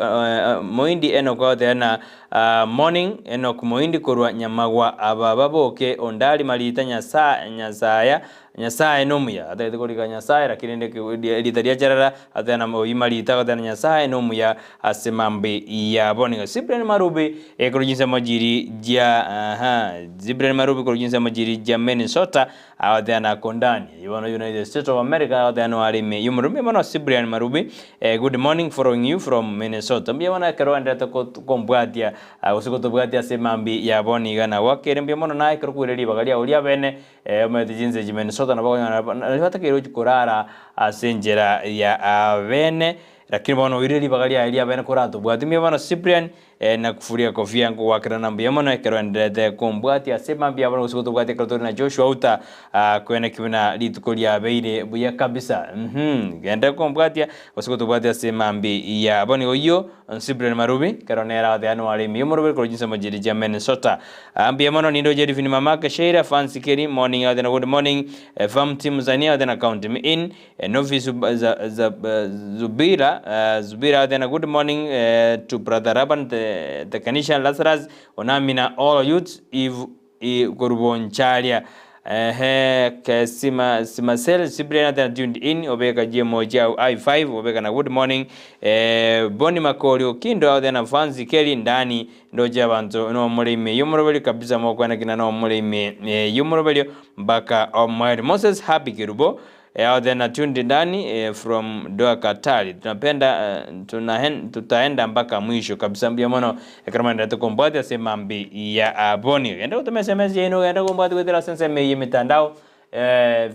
Moindi Enoku agoteba na Morning Enoku Moindi korwa Nyamagwa aba baboke Ondari Marita Nyasa Nyasaya Nyasaye nomuya atagete korika Nyasaye lakini rende erita riacherera ateba na oyio Marita agoteba na Nyasaye nomuya ase mambi yabo nigo Cyprian Marubi ekorwa chinsemo chiri chia aha Cyprian Marubi korwa chinsemo chiri chia Minnesota Agoteana na Kondani, eyio bono United States of America, agoteana noare ime y'omorembe mono Cyprian Marubi, Good morning following you from Minnesota. Mbuya mono ekero oenderete kombwatia gose kotobwatia ase emambi ya bono iga na gwakere mbuya mono naye ekero kwaire ribaga riao ria bene omanyete chinse echi Minnesota nabo okonyora nari batakeire gochia korara ase enchera ya bene lakini bono oire ribaga riaye ria bene koratobwatie mbuya mono Cyprian Na kufuria kofia nkogoakerana mbuya mono ekero enderete kombwatia ase mambia bono gose gotobwatia ekero tore na Joshua Outa koeneki buna rituko riabeire buya kabisa uhum genda kombwatia gose gotobwatia ase mambi ya bono igo oyio Cyprian Marubi ekero nere agoteba noare ime y'omoroberi korwa chinsemo chiria chia Minnesota mbuya mono nindoche Elvin Mamake Sheila Fancy Kelly morning agoteba good morning Farm Team Zania agoteba count me in Novice Zubira Zubira agoteba good morning to brother Laban the technician Lazarus Onamina all youths if korwa Boncharia ehe Kesima Simasel Cyprian agoteba tuned in obeka GMO chiao I5 obeka na good morning Bonny Makori Okindo agoteba na Fancy Kelly ndani Ndoche abanto nomore ime y'omoroberio kabisa mokwana kina nomore ime y'omoroberio mpaka omoerio. Moses Happy Kerubo out there na tuned ndani from Doha Qatar tunapenda tunahen tutaenda mpaka mwisho kabisa mbuya mono ekero mwaenderete kombwatia ase mambi ya boni. Genda gotoma SMS yaino genda kombwatia goetera ase ensemo eye y'emitandao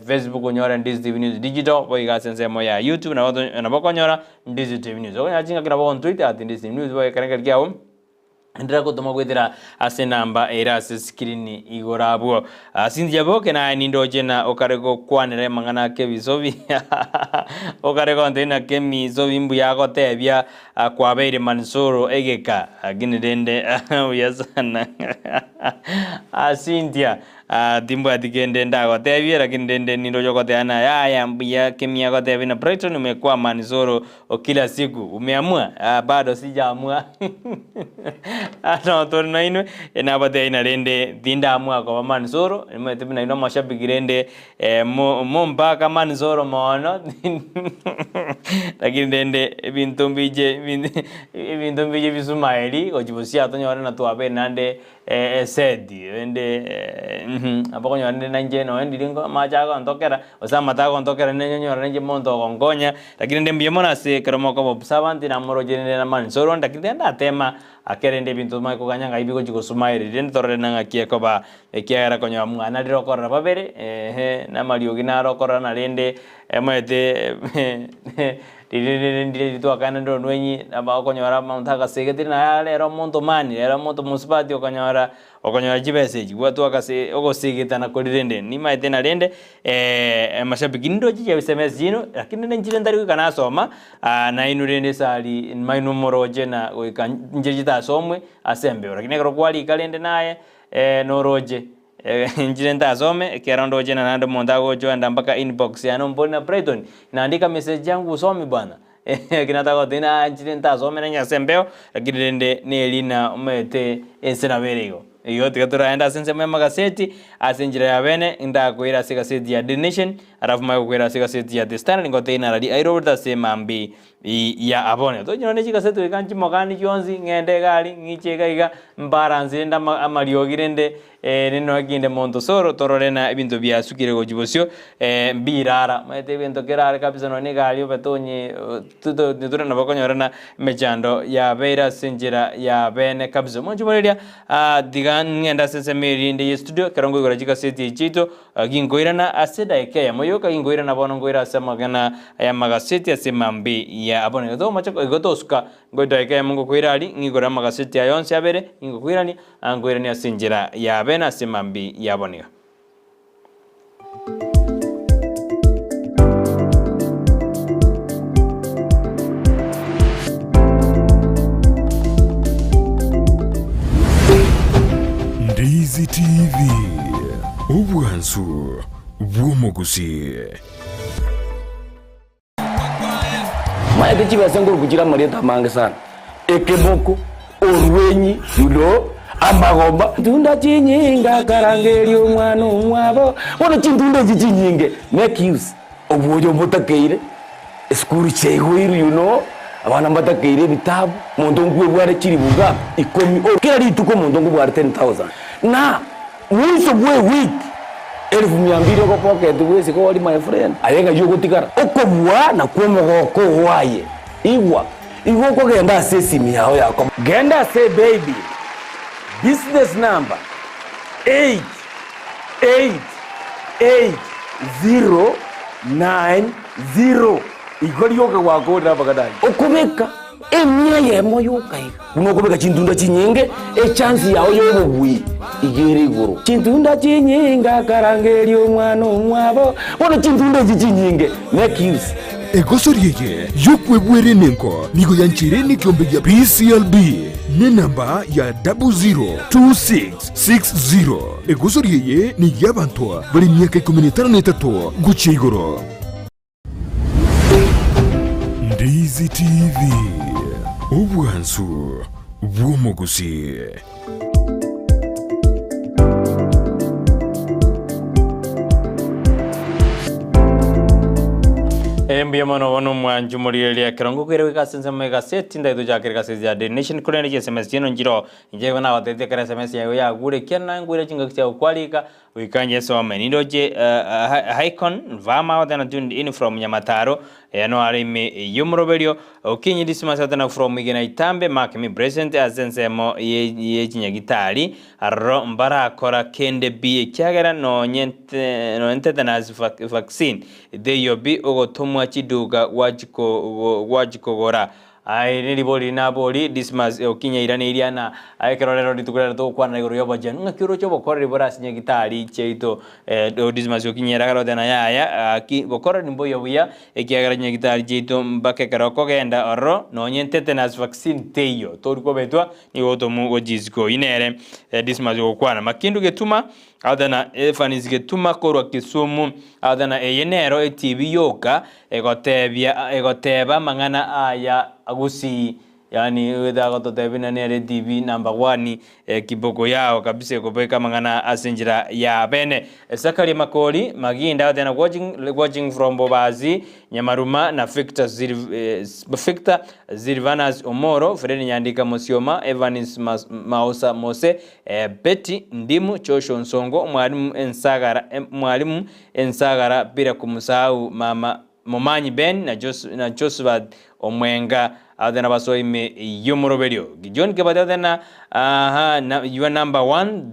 Facebook onyore Ndizi TV News Digital boigo ase ensemo ya YouTube nabo nabo okonyora Ndizi TV News. Okonyora chingaki nabo on Twitter at Ndizi TV News boigo ekerengerio kiago Enderera gotoma goetera ase enamba ere ase screen igoro abwo. Cynthia Boke naye nindoche na okare gokwanera amang'ana ake ebisobi okare gontebia naki emisobi mbuya agotebia kwabeire Mansuru egeka lakini rende buya sana Cynthia timbwati kende ndagotebie lakini rende nindoche ogoteba na yaya mbuya kemia agotebia na Brighton umekuwa Mansuru Kila siku umeamua? Ah, bado sijaamua. No tore nainwe nabatebia ng'a rende tindaamua koba Mansoro, nimanyete buna inwe amashabiki rende mompaka Mansoro mono lakini rende ebinto mbiche ebinto mbiche bisumaeri gochia bosio atonyore na twabeire naende eseti rende nabo okonyora rende nainche nonye ndiri amache agontokera gose amato agontokera rende nyore nainche omonto ogonkonya. Lakini rende mbuya mono ase ekero mokoba observant namoroche rende namani soro lakini rende ndatema ake rende ebinto omanye koganya ng'ai bigochi gosuma ere rende torore na ng'aki ekoba ekiagera konyora mwana rire okorora babere eeh namariogi naro okorora narende omanyete riria rende ndire twakana rende onwenyi nabo okonyora omonto agasegetire naye rero omonto mani rero omonto mosubati okonyora Okonyora chibesa echi gwatwa ase ogosegetana koria rende nimaete na rende amashabiki nindoche chia sms chiaino lakini rende nchire ntari goika nasoma nainwe rende esari mainwe moroche na goika nchire chitasomwe ase embeo lakini ekero kwarika rende naye noroche nchire ntasome ekero ndoche na naende omonto agocha oenda mpaka inbox yane ombori na Brighton naandika message yangu usomi bwana. Ekio natagotebia ng'a nchire ntasome nonye ase embeo, lakini rende nerina omanyete ense nabo ere igo. Igo tiga toraende ase ensemo y'amagaseti, ase enchera ya bene, ndakoira ase egaseti ya Daily Nation, alafu manye gokoira ase egaseti ya The Standard, ngotebi narari airoborete ase emambi ya abone. Tochi nonye chigaseti goika nchimogani chionsi, ng'ende iga aria, ng'iche iga iga, mbalance rende ama amariogi rende rende nonya kinde monto soro, torore na ebinto biasukire gochia bosio, mbirara. Omanyete ebinto kerare kabisa nonye egari obete onye tore nabo okonyorana emechando yabeire ase enchera ya bene kabisa. Omonche moreria tiga ng'ende ase ensemo eria ende ye studio ekero nkoigora chigaseti echi chiaito, ginkoirana ase edaika eyemo yoka, ginkoirana bono nkoira ase amagena y'amagaseti ase mambia ya abwo. Igo tomocha igo tosuka nko edaika eyemo ngokoira aria, ng'igore amagaseti aya onsi abere, gingokoirania, nkoirania ase enchera ya bene ase mambia ya bono iga. Ndizi TV, obwansu bw'omogusii. Maete chibesa nkoruku chire amarieta amange sana, ekeboko, orwenyi, you know, amagomba. Chintunda chinyinge akarangeria omwana omwabo, bono chintunda echi chinyinge make use obwoyo mbotakeire, esukuru chiaigoirwe you know, abana mbatakeire ebitabu, monto nkwebware chiribu ngapi? Ikomi, kera rituko omonto nkobware 10,000 na Mwiso bw'ewiki elifu mia mbili ogopocket bw'esiko ori my friend, aye ng'ai ogotigara? Okobua nakwo omogoko oo aye. Igwa, igo okogenda ase esimi yao ya komo. Genda ase ebaybill, business number 8888090, igo rioka gwakorire amang'ana ayio. Okobeka Emia eyemo yoka iga. Buna okobeka chintunda chinyinge, echansi yao y'obobui iga ere igoro. Chintunda chinyinge akarangeria omwana omwabo, bono chintunda echi chinyinge make use. Egosori eye y'okwebwera enengo nigo yancheire nekiombe gia PCLB nenamba ya 002660. Egosori eye ney'abanto bare emiaka ikomi na etano na etato gochia igoro. Ndizi TV, obwansu bw'omogusii. Mbuya mono bono omwanchi omorigereria ekero ngokwire goika ase ensemo y'egaseti ndaye tochakere egaseti ya Daily Nation korende chiSMS chiaino nchiroo inche igo nagotebetie ekero SMS yago yagure ekiagera naye nkoira chingaki chiago kwarika Goika nyesome nindoche Haikon Vama otena tuned in from Nyamataro eno are ime y'omoroberio Okinyi Dismas otena from Igena Itambe mark me present ase ensemo ye chinyagitari aroro mbarakora kende pi ekiagera nonye nonye tetanus vaccine teiyo pi ogotomwa chiduka gwachikogora Aye neribori nabori Dismas okinya iraneirie ana ekero rero rituko riaria togokwana igoro y'obochenu ng'aki oroche obokoreri bore ase nyagitari chiaito Dismas okinya eragera oteba yaya gaki bokoreri mboiyo buya ekiagera chinyagitari chiaito mpaka ekero okogenda ororo nonye tetanus vaccine teiyo tori kobetwa nigo otomwa gochia isiko. Oyio nere Dismas ogokwana. Makindu getuma Athana Evans getuma korwa Kisumu Athana eye nero etibi yoka Egotebia egoteba amang'ana aya gusii yaani egototebia buna nere TV number one kiboko yao kabisa ekobeka amang'ana ase enchera ya bene. Zakaria Makori Maginda agoteba watching watching from Bobasi Nyamaruma na Victor Victor Silvanus Omoro Fred Nyandika Mosioma Evans Maosa Mose Betty Ndimu Joshua Onsongo Mwalimu Ensagara Mwalimu Ensagara bila komusahau mama Momanyi Ben na na Josephat Omwenga ase nabasoa ime y'omoroberio. John Kebati ase na aha na your number one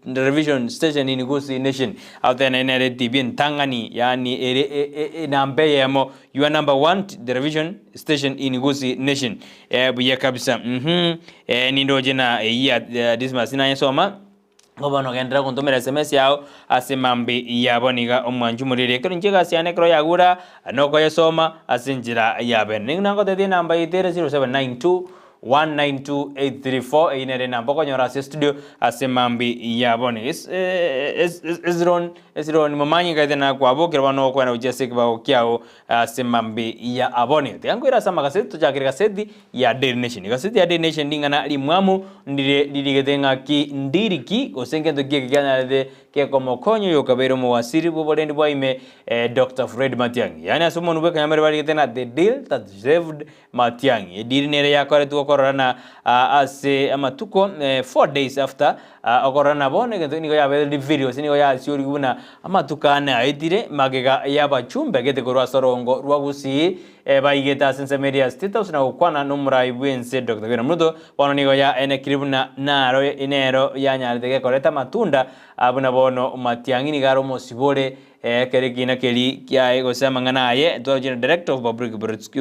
television station in Gusii nation ase na nere TV entang'ani yaani ere enamba eyemo your number one television station in Gusii nation buya kabisa uhmm nindoche na eyio ya Dismas nayesoma. Nigo bono ogenderere gontomera sms yao ase mambi yabo niga omwanchi omoriri. Ekero inche egasi yane ekero yagura nokoyesoma ase enchera ya bene. Nigo nagotetie enamba yaito ere 0792. 192834 eyio nere enamba okonyora ase estudio ase mambi ya bono. Hezron Hezron momanyi ngaete nakwabokire bono okwena gochia ase ekebago kiao ase mambi ya abone. Tiga nkoire ase amagaseti tochakere egaseti ya Daily Nation. Egaseti ya Daily Nation ring'ana rimwamu ndire ririgete ng'aki ndiriki gose ngento ki eke kianyarete Gekomokonya oyokabeire omowasiri bw'oborendi bwa ime, Doctor Fred Matiang'i. Yaani ase omonwa bw'ekanyamere barigete ng'a the deal that saved Matiang'i. Ediri nere yakoretwe okororana ase amatuko 4 days after okororana bono egento nigo yabeire revealed gose nigo yasiorigwe buna amatuko ane aetire magega y'abachumbe gete korwa ase orongo rwa Gusii baigete ase ensemo eria ya State House na gokwana n'omorai bw'ense Doctor William Ruto. Bono nigo yaenekire buna naro nero yanyarete gekoreta amatunda buna bono Matiang'i nigo are omosibore ekero ekiina keria kiaye gose amang'ana aye twaroche na Director of Public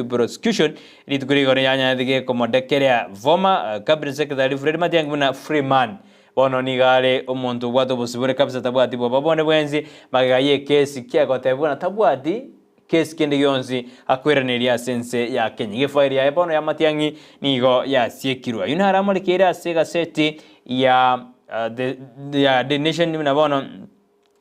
Prosecution rituko rigoro yanyarete gekomodekerea former Cabinet Secretary Fred Matiang'i buna free man. Bono nigo are omonto obwate obosibore kabisa tabwati bwoba bonde bwensi magega y'ekesi kiagotebwa buna tabwati Kesi kende gionsi akoiraneria ase ense ya Kenya. Egefairi yaye bono y'amatiang'i nigo yasiekirwe. Ayio naro amorekeire ase egaseti ya the ya Daily Nation buna bono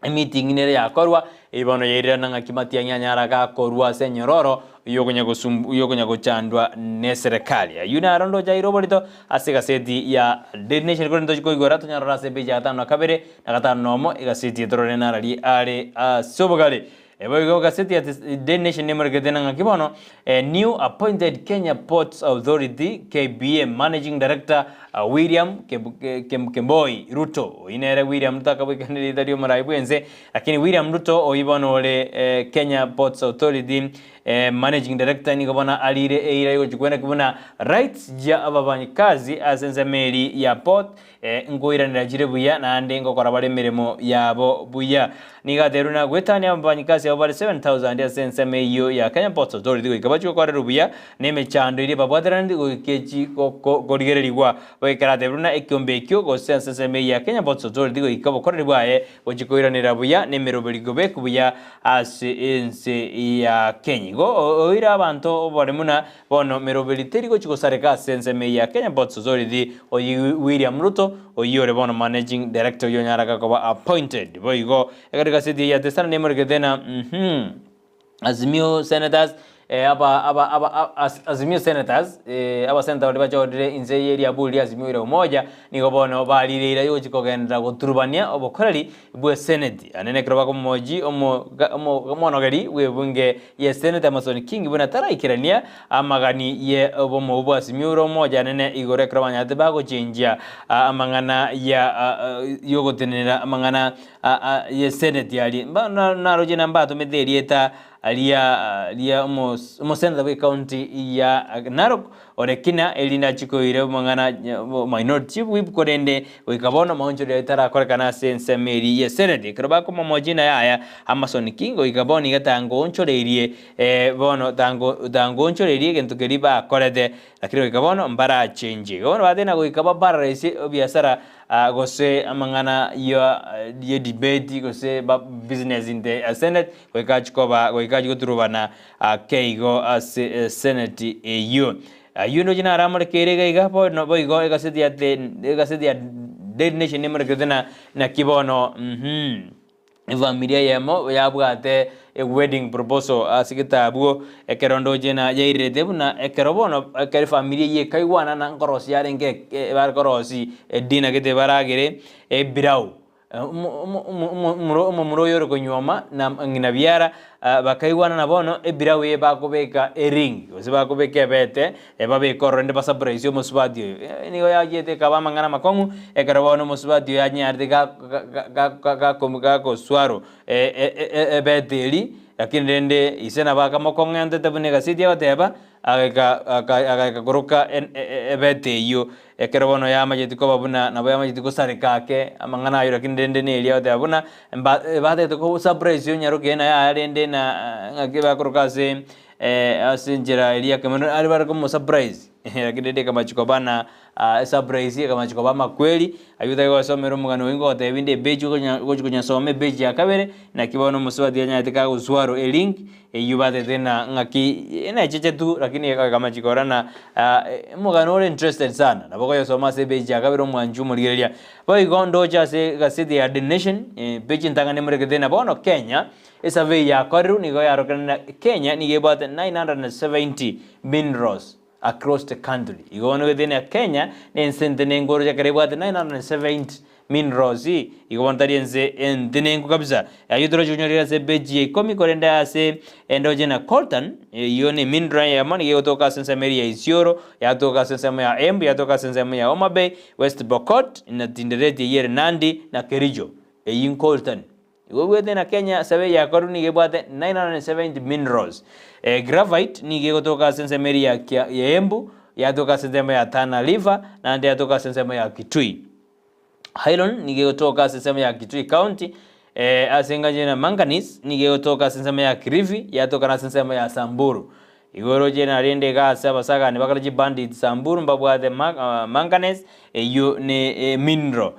emeeting nere yakorwa, eyio bono yairirana ng'aki matiang'i anyara gakorwa ase enyororo yokonya gosumbu yokonya gochandwa neserekari. Ayio naro ndoche aire oborito ase egaseti ya Daily Nation korende tochi koigora tonyarore ase epeji ya gatano na kabere na gatano na omo egaseti eye torore narari are ase obogare. Boigo egaseti ya The Daily Nation nemorekete na ng'aki bono New appointed Kenya Ports Authority, KPA, Managing Director William Kemboi Ruto. Oyio nere William Ruto akabwekana erieta ri'omorai bw'ense, lakini William Ruto oyio bono ore Kenya Ports Authority Managing Director nigo bono arire eira yogochia kweneki buna rights chia abafanyikazi ase ensemo eria ya port Nkoiranera chire buya, naende ngokora bare emeremo yabo buya. Nigo aterwe na goetania abafanyikazi abwo bare 7,000 ase ensemo eyio ya Kenya Ports Authority goika bachie gokorerwa buya na emechando eria babwateraneti goika echi korigererigwa. Goikera aterwe buna ekiombe ekio gose ase ensemo eyio ya Kenya Ports Authority goika obokoreri bwaye gochia koiranera buya na emeroberi kobekwa buya ase ense ya Kenya. Igo oire abanto oboremu na Bono meroberi teri gochia gosareka ase ensemo eye ya Kenya Ports Authority, oyio William Ruto, oyio ore bono Managing Director oyio onyaraka koba appointed. Boigo ekero egaseti eye ya The Standard nemorekete na uhmm Azimio Senators aba aba aba Azimio Senators abaseneta baria bachorire inse ye riaburi ria Azimio la Umoja nigo bono barire eira yogochia kogenderera goturubania obokoreri bwe Senate. Ane nekero bakomomoji omonogeri bw'ebunge ye Senate Amason Kingi buna taraikerania amagani ye obomo bwa Azimio la Umoja anene igoro ekero banyarete bagochenjia amang'ana ya yogotenenera amang'ana ye Senate aria. Naroche nambatomete erieta ria ria omoseneta bwe county ya Narok ore kina erinde achie koira amang'ana minority chief whip korende goika bono maonchoreria tarakorekana ase ensemo eria ye senate ekero bakomomochia naye aya Amason King goika bono iga tangoonchoreirie bono tango tangoonchoreirie egento keria bakorete lakini goika bono mbarachenjie igo bono bateba goika ba paralyse ebiasara gose amang'ana ya ye debate gose ba business in the senate Goika achie koba, goika achie goturubana ake igo ase eseneti eyio. Ayio ndoche naramorekeire iga iga, bono boigo egaseti ya The, egaseti ya Daily Nation nemorekerete na naki bono uhum efamilia eyemo yabwate ewedding proposal ase getabuo, ekero ndoche na yairerete buna ekero bono ekero efamilia eyio ekaigwana na nkorosia yarenge bare korosia edinner gete baragere ebirau. Omomura oyo ore konyuoma na ng'ina biara bakaigwana na bono ebirau eye bakobeka ering gose bakobeka ebete babeke ororo rende basurprise omosubati oyo. Nigo yachiete ekaba amang'ana amakong'u ekero bono omosubati oyo anyarete gakoswaro ebete eria lakini rende ise nabo akamokong'entete buna egaseti egoteba agaika agaika koroka ebete eyio. Ekero bono yamanyeti koba buna nabo yamanyeti gosareka ake amang'ana ayio lakini rende neria agoteba buna mba batagete ko surprise onyaroke naye aya rende na ng'aki bakoroka ase ase enchera eria ekemo aria bare komo surprise. Lakini rende ekamachia koba na esurprise, ekamachia koba amakweri, aywo otake gosomera omogano oyio ngogotebia inde epeji okonya ogochi konyasoma epeji ya kabere, naki bono omosubati anyarete kagoswaro elink, eywo batete ng'a ng'aki necheche tu lakini ekamachia korora na omogano ore interested sana, nabo okoyosoma ase epeji ya kabere omwanchi omorigereria. Boigo ndoche ase egaseti ya The Nation, epeji entang'ani emorekete ng'a bono Kenya, esurvey yakorirwe nigo yarorekire ng'a Kenya nigo ebwate 970 minerals across the country. Igo bono egete ng'a Kenya na ense entenenku oroche ekero ebwate 970 minerals, igo bono tari ense entenenku kabisa. Ayio toroche konyorera ase epeji ya ikomi korende ase endoche na coltan, eyio ne mineral eyemo nigo egotoka ase ensemo eria ya Isiolo, yatoka ase ensemo ya Embu, yatoka ase ensemo ya Homa Bay, West Pokot, na Tinderet eyio ere Nandi, na Kericho. Eyio ncoltan. Igo obwate na Kenya survey yakorwa nigo ebwate 970 minerals. Graphite nigo egotoka ase ensemo eria ya Kia ya Embu, yatoka ase ensemo ya Tana River, naende yatoka ase ensemo ya Kitui. Iron nigo egotoka ase ensemo ya Kitui County, ase engencho na manganese nigo egotoka ase ensemo ya Kilifi, yatoka na ase ensemo ya Samburu. Igo oroche narende iga ase abasagani bakare chibandit Samburu mbabwate manganese, eyio ne emineral.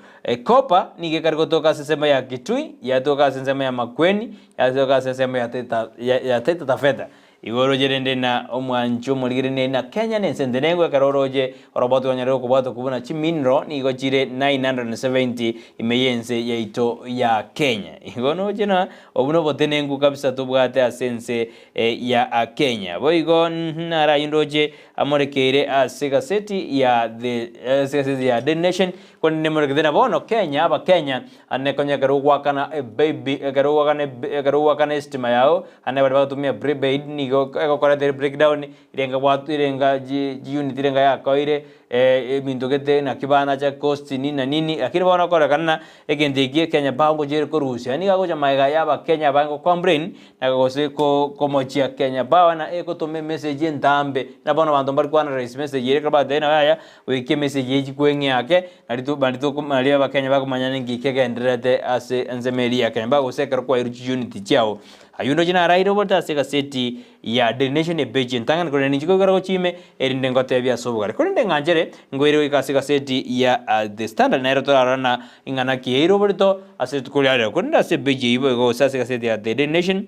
Copper nigo ekare gotoka ase ensemo ya Kitui, yatoka ase ensemo ya Makueni, yatoka ase ensemo ya Taita ya Taita Taveta. Igo oroche rende na omwancho omorigereria na Kenya na ense entenengu ekero oroche oroboti rwanyarire okobwatwa buna chimineral nigo chire 970 ime y'ense yaito ya Kenya. Igo noche na obwo nobotenenku kabisa tobwate ase ense ya Kenya. Boigo nare ayio ndoche amorekeire ase egaseti ya the ase egaseti ya Daily Nation, korende nemorekete na bono Kenya abakenya ane konya ekero ogoakana ebaby ekero ogoakana ekero ogoakana estima yao ane baria bagotumia prepaid nigo egokoretera ebreakdown Irenga bwatu irenga ji chiunit irenga yakoire ebinto gete naki banacha cost nini na nini, lakini bono okorekana na egento eki Kenya Power ngochire korusia, nigo agocha magega ya abakenya abange go complain na gose ko komochia Kenya Power na egotoma emessage entambe, na bono abanto mbari koanalyse message eria ekero batebire nabo yaya goika emessage eye chikweng'ea ake, nari to nari toko nari abakenya bakomanya ninki kegendererete ase ensemo eria ya Kenya mpaka gose ekero kwairwe chiunit chiago. Ayio ndoche naraire oborito ase egaseti ya Daily Nation epeji entang'ani korende ninche koigora gochia ime erinde ngotebie ase obogare. Korende ng'anchere ngoire goika ase egaseti ya The Standard nero torarore na ing'ana ki eire oborito ase rituko ria rero. Korende ase epeji eyio boigo gose ase egaseti ya The Daily Nation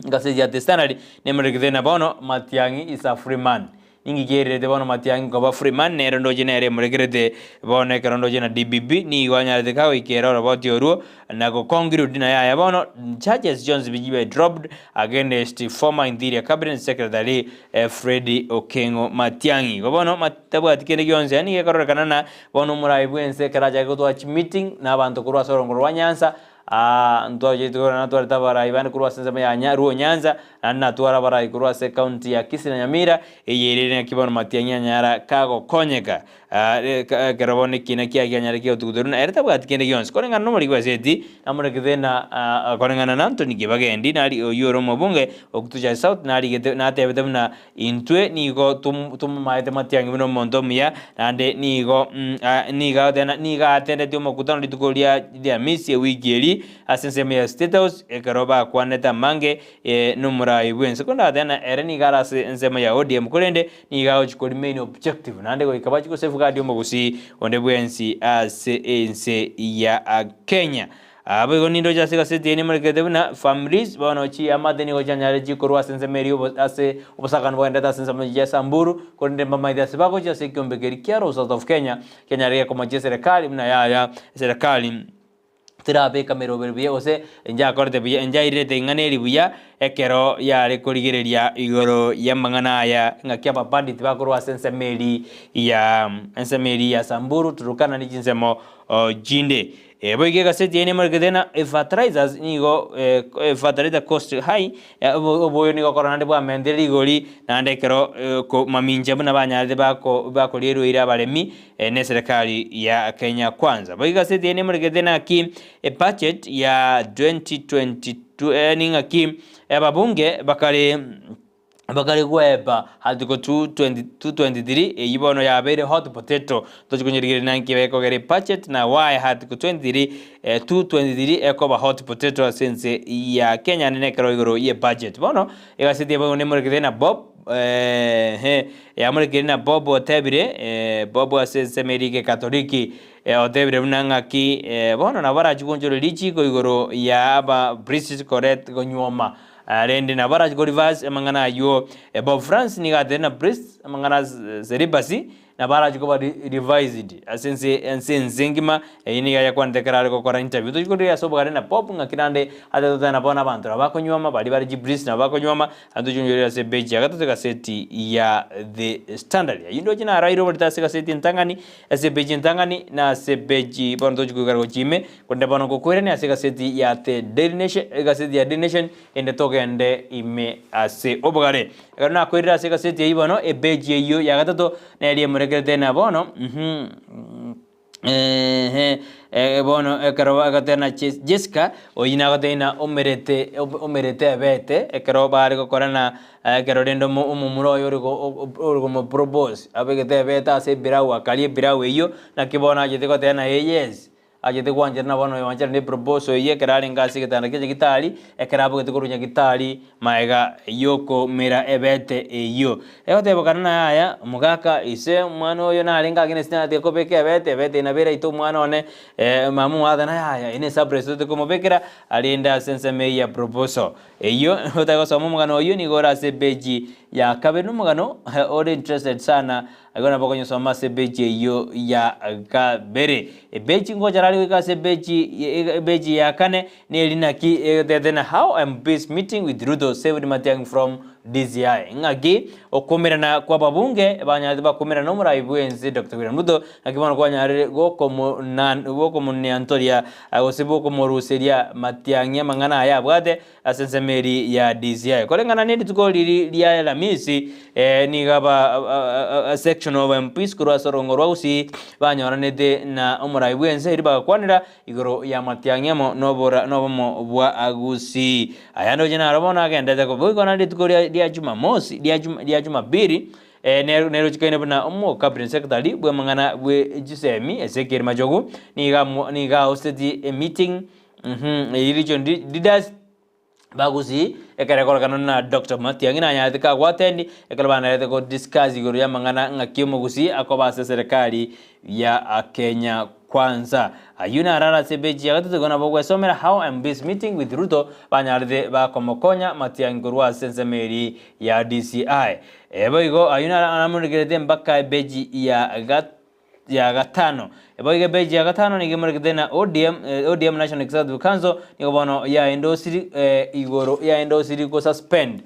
egaseti ya The Standard nemorekete na bono Matiang'i is a free man. Ninki kiererete bono Matiang'i koba free man nere ndoche nere emorekerete bono ekero ndoche na DPP nigo anyarete kagoikera oroboti orwo na go conclude na yaya bono charges chionsi pi chibe dropped against former interior cabinet secretary Fred Okengo Matiang'i. Igo bono tabwati kende gionsi yaani gekororekana na bono omorai bwense ekero achake gotwara chimeeting na abanto korwa ase orongo rwa Nyanza Ntwachiete korora natwarete abarai bande korwa ase ensemo ya Nya Luo Nyanza, naende natware abarai korwa ase ekaunti ya Kisii na Nyamira, eye ere naki bono Matiang'i anyara kagokonyeka ekero bono ekiina kiaye kianyare kigotuguterwa na ere tabwati kende gionsi. Koreng'ana nomoriki bw'eseti, namorekete na koreng'ana na Anthony Kibagendi nari oyio ore omobunge o Kituchai South narigete natebete buna Intwe nigo tomomaete Matiang'i buna omonto omuya, naende nigo nigo agoteba nigo atendetie omokutano rituko ria Riamisi ewiki eria ase ensemo ya State House ekero bakwanete amange nomorai bwense. Korende agateba ng'a ere nigo are ase ensemo ya ODM korende nigo agochia ko remain objective naende goika bachie go safeguard omogusii onde bwensi ase ense ya Kenya. Boigo nindoche ase egaseti eye nemorekete buna families bono chiamate nigo chianyarire chikorwa ase ensemo eria obo ase obosakano bogenderete ase ensemo ya Samburu, korende mbamaete ase bagochia ase ekiombe keria kia Roads of Kenya kianyarire gekomochia eserekari buna yaya eserekari terabeka emeroberi buya gose njakorete buya njairerete ing'ana eri buya ekero yare korigereria igoro y'amang'ana aya ng'aki ababandit bakorwa ase ensemo eria ya ensemo eria ya Samburu, Turukana ne chinsemo chinde. Boigo egaseti eye nemorekete ng'a efertilizers nigo fertilizer cost high, oboyo nigo okorora naende bwamentire rigori, naende ekero mamincha buna banyarete bako bakorierwa eira abaremi na eserekari ya Kenya Kwanza. Boigo egaseti eye nemorekete naki ebudget ya 2022 yaani ng'aki ababunge bakare. Bakare gweba article 223 eyio bono yabeire hot potato tochi konyerigereria nanki bekogera ebudget na why article 23 223 ekoba hot potato ase ense ya Kenya naende nekero igoro ye budget. Bono egaseti eye bono nemorekete na Bob. Eeh yamorekeire na Bob otebire, Bob ase ensemo eria Gekatoliki otebire buna ng'aki bono nabo barachie gonchora richiko igoro ya aba priests koret konyuoma rende nabo barachie ko reverse amang'ana aywo. Bob Francis nigo atebire na priests amang'ana ase celibacy Nabo arache koba revised ase ense ense ense engima, eyio nigo ayakwanete ekero are gokora interview. Tochia korigereria ase obogare na Pope ng'aki naende atete totebe nabo na abanto nabo bakonywoma, baria bare chipriest nabo bakonywoma, naende tochia korigereria ase epeji ya gatato egaseti ya The Standard. Ayio ndoche naraire oborito ase egaseti entang'ani, ase epeji entang'ani, na ase epeji bono tochia koigara gochia ime, korende bono ngokoirania ase egaseti ya The Daily Nation, egaseti ya Daily Nation, Ende togende ime ase obogare. Ekero nakoirire ase egaseti eyio bono, epeji eyio ya gatato neri emorekerete na bono, uhum, ehe, eh, bono ekero bagoteba na Jes- Jessica, oyio nagotebia ng'a omerete omerete ebete, ekero bare gokorana ekero rende omo omomura oye ore go ore komopropose, abegete ebete ase ebirau akaria ebirau eyio, naki bono achete goteba naye yes. Achete gwanchera na bono oyoanchera ne proposal eyio ekero arenge ase egetanda kia nyagitari, ekero abogete korwa nyagitari maega yokomera ebete eyio. Egotebekana na yaya, omogaka ise omwana oyo narenge against natiga kobeka ebete, ebete eye nabo eraite omwana one, mama omwabo na yaya eye ne surprise tote komobekera arende ase ensemo eye ya proposal. Eyio otari gosoma omogano oyio nigo ore ase epeji ya kabere nomogano ore interested sana Igo nabo okonyosoma ase epeji eyio ya kabere. Epeji ngocha rari goika ase epeji epeji ya kane neri naki egetete na how MPs meeting with Ruto saved Matiang'i from DCI. Ng'aki okoumerana kwa ababunge banyarete bakoumerana nomorai bwense Doctor William Ruto ng'aki bono kwanyarire gokomoneantoria gose bokomoruseria Matiang'i amang'ana aya abwate Ase ensemo eria ya DCI. Koreng'ana ne rituko riri ria Alamisi, nigo aba a section of MPs korwa ase orongo rwa Gusii banyoranete na omorai bw'ense erio bagakwanera igoro ya matiang'i amo nobora nobomo bwa Gusii. Aya ndoche naro bono agenderete koba boigo na rituko ria ria Jumamosi ria Juma ria Jumapili nerochikaine buna omo cabinet secretary bw'amang'ana bwe chisemi Ezekiel Machogu nigo amo nigo ahosteti emeeting Eyio richo leaders bagusii ekero ekorekana na Doctor Matiang'i nanyarete kagwatendi ekero banarete go discuss igoro ya amang'ana ng'aki omogusii akoba ase eserekari ya Kenya Kwanza. Ayio narare ase epeji ya gatato igo nabo ogwesomera how MPs meeting with Ruto banyarete bakomokonya Matiang'i korwa ase ensemo eria ya DCI. Boigo ayio naro namorekerete mpaka epeji ya gat ya gatano. Boigo epeji ya gatano nigo emorekete na ODM, ODM National Executive Council nigo bono yaendosiri igoro yaendosiri go suspend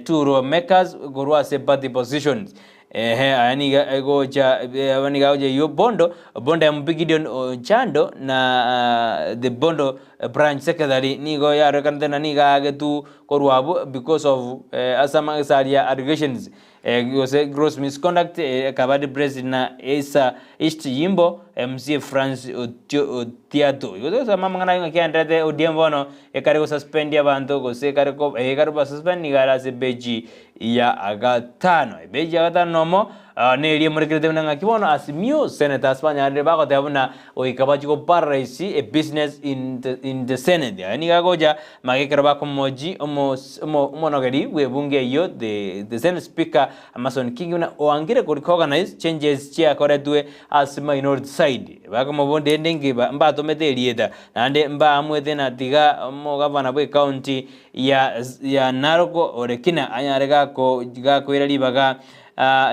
two lawmakers korwa ase party positions. Ehe aya nigo egocha aba nigo agocha eyio Bondo, Bondo MP Gideon Ochando na the Bondo branch secretary nigo yarorekanete na nigo aagetwe korwa abwo because of ase amagesaria allegations. Gose gross misconduct ekaba replaced na Issa East Yimbo MCA France Otiato. Igo togosoma amang'ana aye ng'aki aenderete ODM bono ekare gosuspend abanto gose ekare ko ekare kobasuspend nigo are ase epeji ya gatano. Epeji ya gatano nomo neria emorekerete buna ng'aki bono Azimio senators banyarire bagoteba buna goika bachie go paralyse ebusiness in the in the senate. Aya nigo agocha Magega ekero bakomochi omonogeri bw'ebunge eyio, the Senate Speaker Amason Kingi buna oangire ko recognise changes chiakoretwe ase minority side. Bakomobonda ende nki mbatomete erieta naende mbaamuete na tiga omogavana bwe county ya Narok Ole Kina anyare gakoira ribaga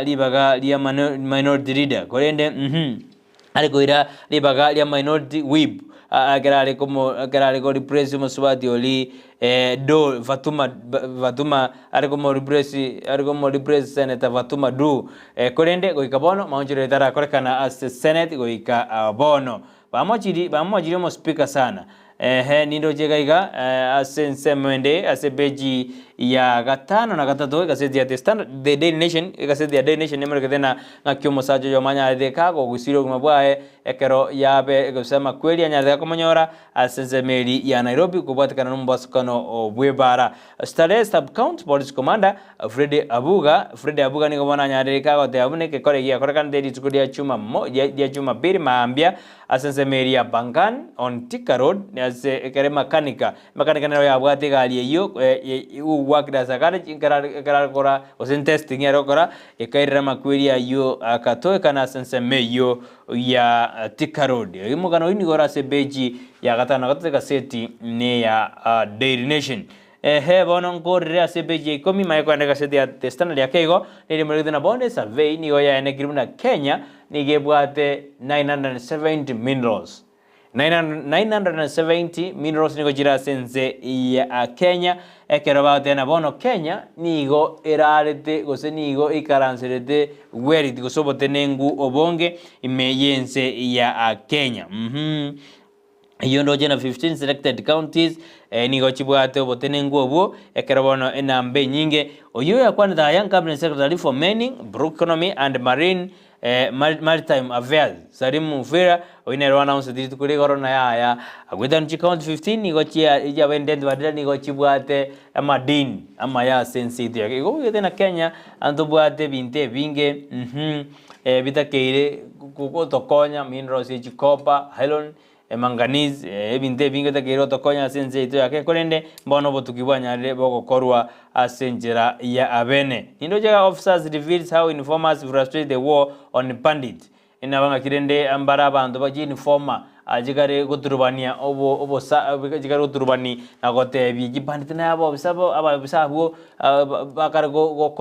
ribaga ria minority leader korende are koira ribaga ria minority whip ekero are komo ekero are ko replace omosubati oria do Fatuma Fatuma are komo replace are komo replace senator Fatuma Duu korende goika bono maonchorero tarakorekana ase senate goika bono. Bamochiri bamochiri omospeaker sana Ehe, nindoche iga iga ase ensemo ende ase epeji ya gatano na gatato egaseti ya The Standard, The Daily Nation, egaseti ya Daily Nation nemorekete na ng'aki omosacha oyomo anyarete kagogusira obogima bwaye ekero yabe gose amakweri anyarete gakomonyora ase ensemo eri ya Nairobi kobwatekana nomobasukano bw'ebara. Starehe Sub-County Police Commander Fred Abuga, Fred Abuga nigo bono anyarire kagoteba buna egekora eki giakorekanete rituko ria Jumamo ria Jumapili mambia Ase ensemo eria ya Bangan on Thika Road ase ekero emakanika, emakanika nero yabwate egari eyio ugwa. worked as a garage ekero ekero are gokora gose testing are gokora ekairera amakweri ayio akatoekana ase ensemo eyio ya Thika Road. Omogano oyio nigo ore ase epeji ya gatano na gatato egaseti neya Daily Nation. Ehe bono nkorire ase epeji ya ikomi manye kogenda egaseti ya The Standard ake igo nere moregete na bono esurvey nigo yaenekire buna Kenya nigo ebwate 970 minerals. 970 minerals nigo chire ase ense ya Kenya, ekero bagoteba bono Kenya nigo erarete gose nigo ikaranserete wealth gose obotenenku obonge ime y'ense ya Kenya. Mh. Eyio ndoche na 15 selected counties nigo chibwate obotenenku obwo, ekero bono enamba enyinge. Oyio oyakwanete aya Cabinet Secretary for Mining, Blue Economy and Marine Maritime Affairs, Salim Mvurya, oyio nere oanounseti rituko ria igoro na yaya agwetania chicounty 15 nigo chiabaindenti badira nigo chibwate amadini amaya ase ense yaito ya Kenya. Igo omanyete na Kenya ntobwate ebinto ebinge bitakeire gotokonya minerals echi copper, iron, Emanganese, ebinto ebinge takeire gotokonya ase ense yaito ya Kenya, korende mbono obotuki bwanyarire bogokorwa ase enchera ya abene. Nindoche iga officers reveals how informers frustrate the war on bandits. Inaba ng'aki rende mbare abanto ba chiinformer chikare goturubania obo obosa chikare goturubani na gotebia chibandit naye abobisa bo ababisa abwo bakare go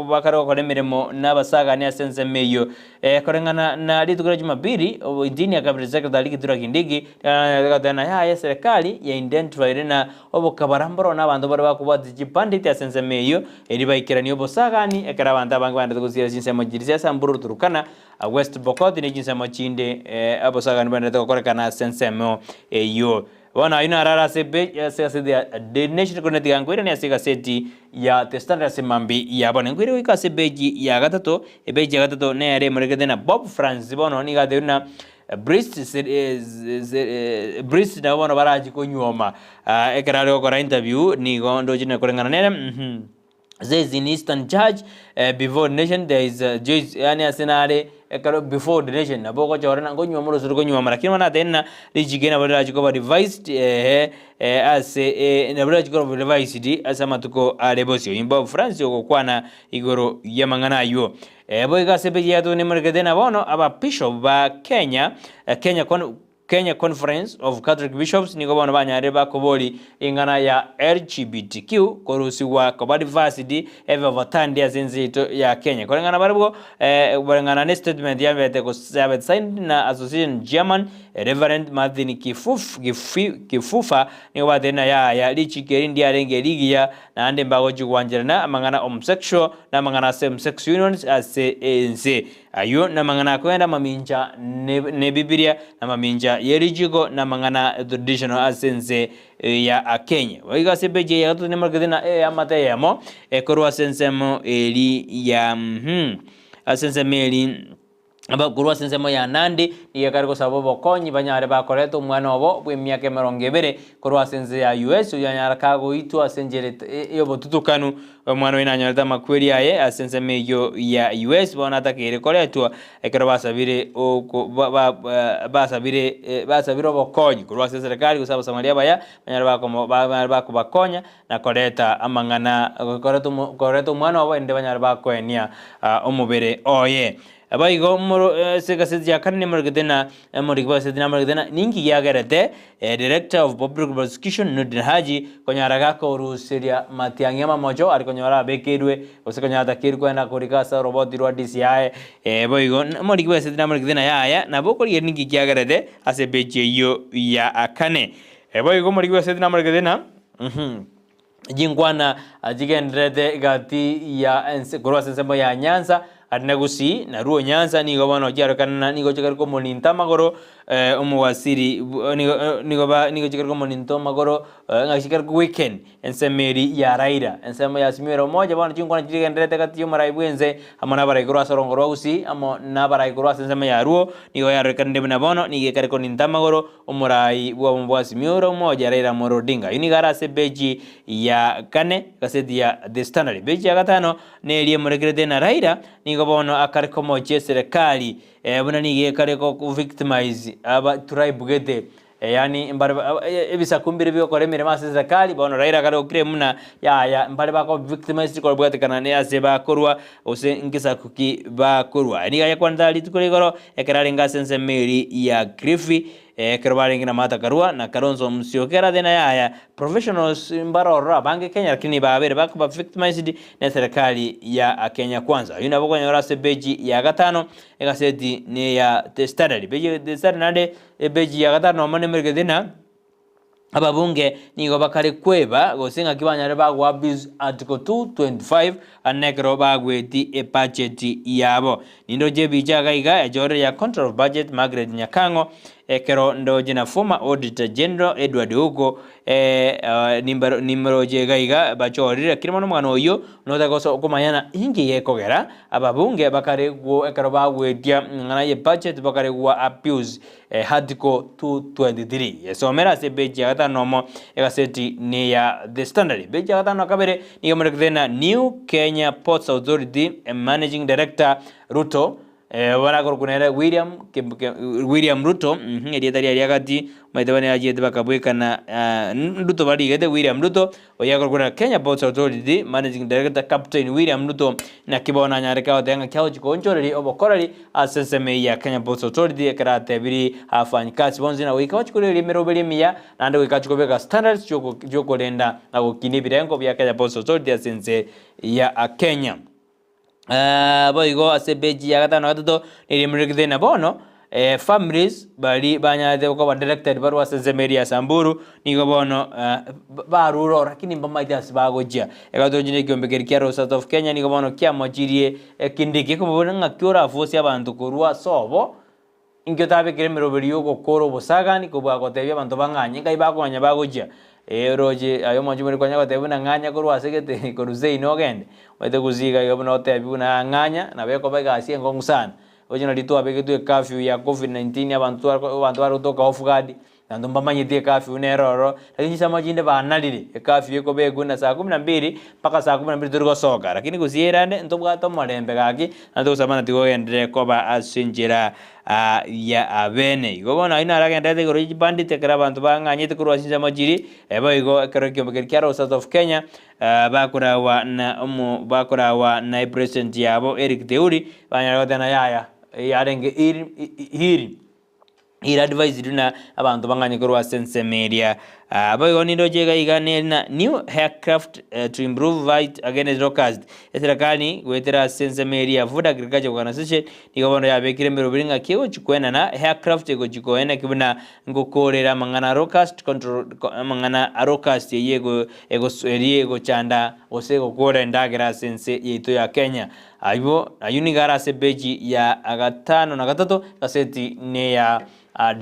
bakare gokora emeremo na abasagani ase ensemo eyio. Koreng'ana na rituko ria Jumapili, Engineer Cabinet Secretary Kithure Kindiki agateba na yaya eserekari ya identified na obokabara mboro na abanto baria bakobwatia chibandit ase ensemo eyio erio baikeranie obosagani ekero abanto abange baendete gosiira chinsemo chiria chia Samburu, Turkana, West Pokot ne chinsemo chinde obosagani bwaendete gokorekana ase ensemo eyio. Bono ayio naro are ase ase egaseti ya Daily Nation korende tiga nkoiranie ase egaseti ya The Standard ase mambia ya bono. Nkoire goika ase epeji ya gatato, epeji ya gatato nere emorekete na Bob Francis bono nigo atebirie buna Brist Brist nabo bono barachi konyuoma ekero are gokora interview nigo ndoche koreng'ana nere. Says in Eastern Church before ordination there is a Joyce yaani ase nare ekero before ordination nabo ogochora na nkonyuoma ore tori konyuoma lakini bono natebire ng'a richiko nabo rirachi koba revised eeh ase nabo rirachi koba revised ase amatuko are bosio. Bob Francis ogokwana igoro y'amang'ana aywo. Boigo ase epeji yaito nemorekete na bono ababishop ba Kenya, Kenya Kenya Conference of Catholic Bishops nigo bono banyarire bakobori ring'ana ya LGBTQ korusigwa koba diversity ebe overturned ase ense yaito ya Kenya. Koreng'ana barabwo koreng'ana ne statement yabete yabete signed na Association Chairman Reverend Martin Kifuf Kifufa nigo batebire ng'a yaya richiko eri ndiarenge rigiya naende mbagochi gwancherana amang'ana homosexual na amang'ana same sex unions ase ense. Ayio namang'ana akoenda amamincha n'Ebibilia, na amamincha ye richiko, na amang'ana traditional ase ense ya Kenya. Boigo ase epeji eye ya gatato nemorekete na eamate eyemo ekorwa ase ensemo eri ya mmh ase ensemo eri korwa ase ensemo ya Nandi nigo ekare gosaba obokonyi banyare bakoreta omwana obo bw'emiaka emerongo ebere korwa ase ense ya US oyio anyare kagoitwa ase enchera y'obotutukanu Omwana oyo nanyorete amakweri aye ase ensemo eyio ya US bono atakeire koretwa ekero basabire oko ba ba basabire basabire obokonyi korwa ase eserekari gose abasamaria abaya banyare bakomo banyare bakobakonya na koreta amang'ana koreta omo koreta omwana obo erinde banyare bakoenia omobere oye. Boigo omoro ase egaseti ya kane nemoregete na omoriki bw'egaseti namoregete na ninki giagerete Director of Public Prosecution Nurdin Haji konyara gakoruseria matiang'i amamocho are konyora abekeirwe gose konyora atakeirwe kwenda korika ase oroboti rwa DCI boigo omoriki bw'egaseti namoregete na yaya nabo okorigereria ninki kiagerete ase epeji eyio ya kane. Boigo omoriki bw'egaseti namoregete na. Chinkwana chigendererete gati ya ense korwa ase ensemo ya Nyanza ari na Gusii na Luo Nyanza nigo bono chiarorekana na nigo chikare komoninta amagoro omowasiri nigo nigo ba nigo chikare komoninta amagoro ng'a chikare ko weaken ensemo eria ya Raila. Ensemo ya Azimio la Umoja bono chinkwana chigendererete gati ya omorai bwense amo na abarai korwa ase orongo rwa Gusii amo na abarai korwa ase ensemo ya Luo nigo yarorekanire buna bono nigo ekare koninta amagoro Omorai bw'obomo bwa Azimio la Umoja Raila Amolo Odinga. Ayio nigo are ase epeji ya kane egaseti ya The Standard. Epeji ya gatano neria emorekerete na Raila nigo bono akare komochia eserekari buna nigo ekare go victimize aba tribe gete. Yaani mbare ebisaku mbire bigokora emeremo ase eserekari, bono Raila akare goclaim buna yaya mbare bako victimized kobwatekana ne ase bakorwa gose ngesaku ki bakorwa. Nigo ayekwanete aa rituko ria igoro ekero arenge ase ensemo eria ya Kilifi ekero barenge na Martha Karua na Kalonzo Musyoka erathe na yaya professionals mbare ororo abange Kenya lakini babere bakoba victimized ne eserekari ya Kenya Kwanza. Oyio nabo okonyora ase epeji ya gatano egaseti neya The Standard. Epeji ya The Standard naende Epeji ya gatano nomo nemeregete ng'a ababunge nigo bakare kweba gose ng'aki banyare bagoa abuse Article 225 ande ekero bagweti ebudget yabo. Nindoche ebicha iga iga echorere ya Control of Budget Margaret Nyakang'o ekero ndoche na former Auditor General Edward Ouko nimbaro nimeroche iga iga bachorire lakini bono omogano oyio notake goso komanyana inki gekogera Ababunge bakare gwo ekero bagwetia amang'ana ye budget bakare gwa abuse Article 223. Yesomera ase epeji ya gatano nomo egaseti ne ya The Standard. Epeji ya gatano na kabere nigo emorekete na New Kenya Ports Authority Managing Director Ruto barakorokwa nere William William Ruto erieta riaye ria gati omanyete bane achiete bakabwekana Ruto barigete William Ruto Oyo akorokwa Kenya Ports Authority Managing Director Captain William Ruto naki bono anyareke goteba ng'a kiagochia koonchoreria obokoreri ase ensemo eyio ya Kenya Ports Authority ekero atebirie abafanyikazi bonsi na goika bachie koreria emeroberi emiya naende goika achie kobeka standards chiokorenda na gokinia ebirengo bia Kenya Ports Authority ase ense ya Kenya. Boigo ase epeji ya gatano na gatato nigo emererete na bono families baria banyarete koba directed barwe ase ensemo eria ya Samburu nigo bono barure ororo lakini mbamaete ase bagochia. Ekero tochire na ekiombe keria kia Royal Society of Kenya nigo bono kiamochirie Kindiki ekobabora ng'aki oraforce abanto korwa ase obo Inki otabekire emeroberi y'ogokora obosagani kobua gotebia abanto bang'anye? Nkai bakong'anya bagochia? Ee, oroche aye omwanchi more konya gotebia buna ng'anya korwa ase gete korwa seino ogende. Omanyete gosiga iga buna otebiwe buna aa ng'anya, nabo ekoba egasi enkong'u sana. Roche nari twabegetwe ecurfew ya covid 19 abanto tware abanto bare gotoka off guard, Abanto mbamanyeti ecurfew nere ororo, lakini chisemo chinde banarire, ecurfew ekobekwa na saa kumi na mbili mpaka saa kumi na mbili tori gosoka, lakini gose erande ntobwate omorembe gaki, naende togosaba ng'a tigogenderere koba ase enchera ya abene. Igo bono ayio naro agendererete igoro ye chibandit ekero abanto bang'anyete korwa ase chinsemo chiria, boigo ekero ekiombe keria kia Royal Society of Kenya bakorawa na omo bakorawa na epresident yabo Eric Theuri, banyare goteba yaya, yarenge hiri. Ere advised buna abanto bang'anye korwa ase ensemo eria. Ah, boigo nindoche iga iga nere na new aircraft eh, to improve fight against locust. Eserekari goetera ase ensemo eria ya Food Agriculture Organization nigo bono yabekire emeroberi ng'aki egochi koenana aircraft egochi koena ki buna ngokorera amang'ana a locust control amang'ana a locust eyio ego egos eria egochanda gose egokora endagera ase ense yaito ya Kenya. Aywo ayio nigo are ase epeji ya gatano na gatato, egaseti neya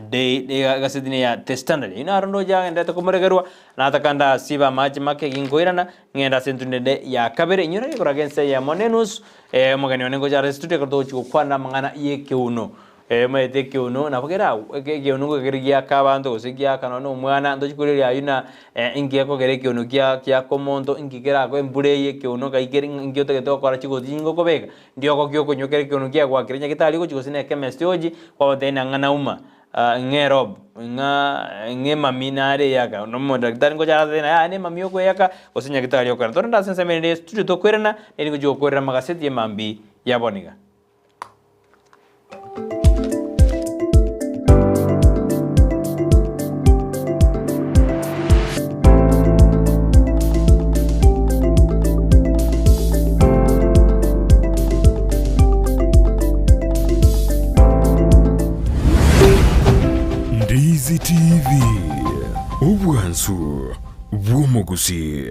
Day egaseti neya The Standard. Eyio naro ndoche agenderete komoregerwa, nataka ndasibe amache make ginkoirana, ng'ende ase entundende ya kabere, inyore gekoraga ense eyemo na enusu, omogeni one ngocha are studio ekero togochia gokwana amang'ana y'ekeuno. Omanyete ekeuno nabo kere agwo, ekeuno nigo kere giaka abanto gose giaka nonye na omwana, ntochi korigereria aywo na inki gekogera ekeuno kia kiaka omonto, inki kerakoe embura eye ekeuno nkai kere inki otagete gokora chigoti chinge okobeka, ndiogo ki okonywa kere ekeuno kiagoakire nyagetari ogochi gose na echemist ochi, kwabatebia ng'a nauma ng'a erob, ng'a ng'a emami nare eyaka, na omodaktari ngocha aratebe ng'a yaya na emami okoeyaka gose nyagetari okogenda. Torende ase ensemo erinde studio tokoirana, neri ngochi gokorera amagaseti emambia ya bono iga. Ndizi TV, obwansu bw'omogusii.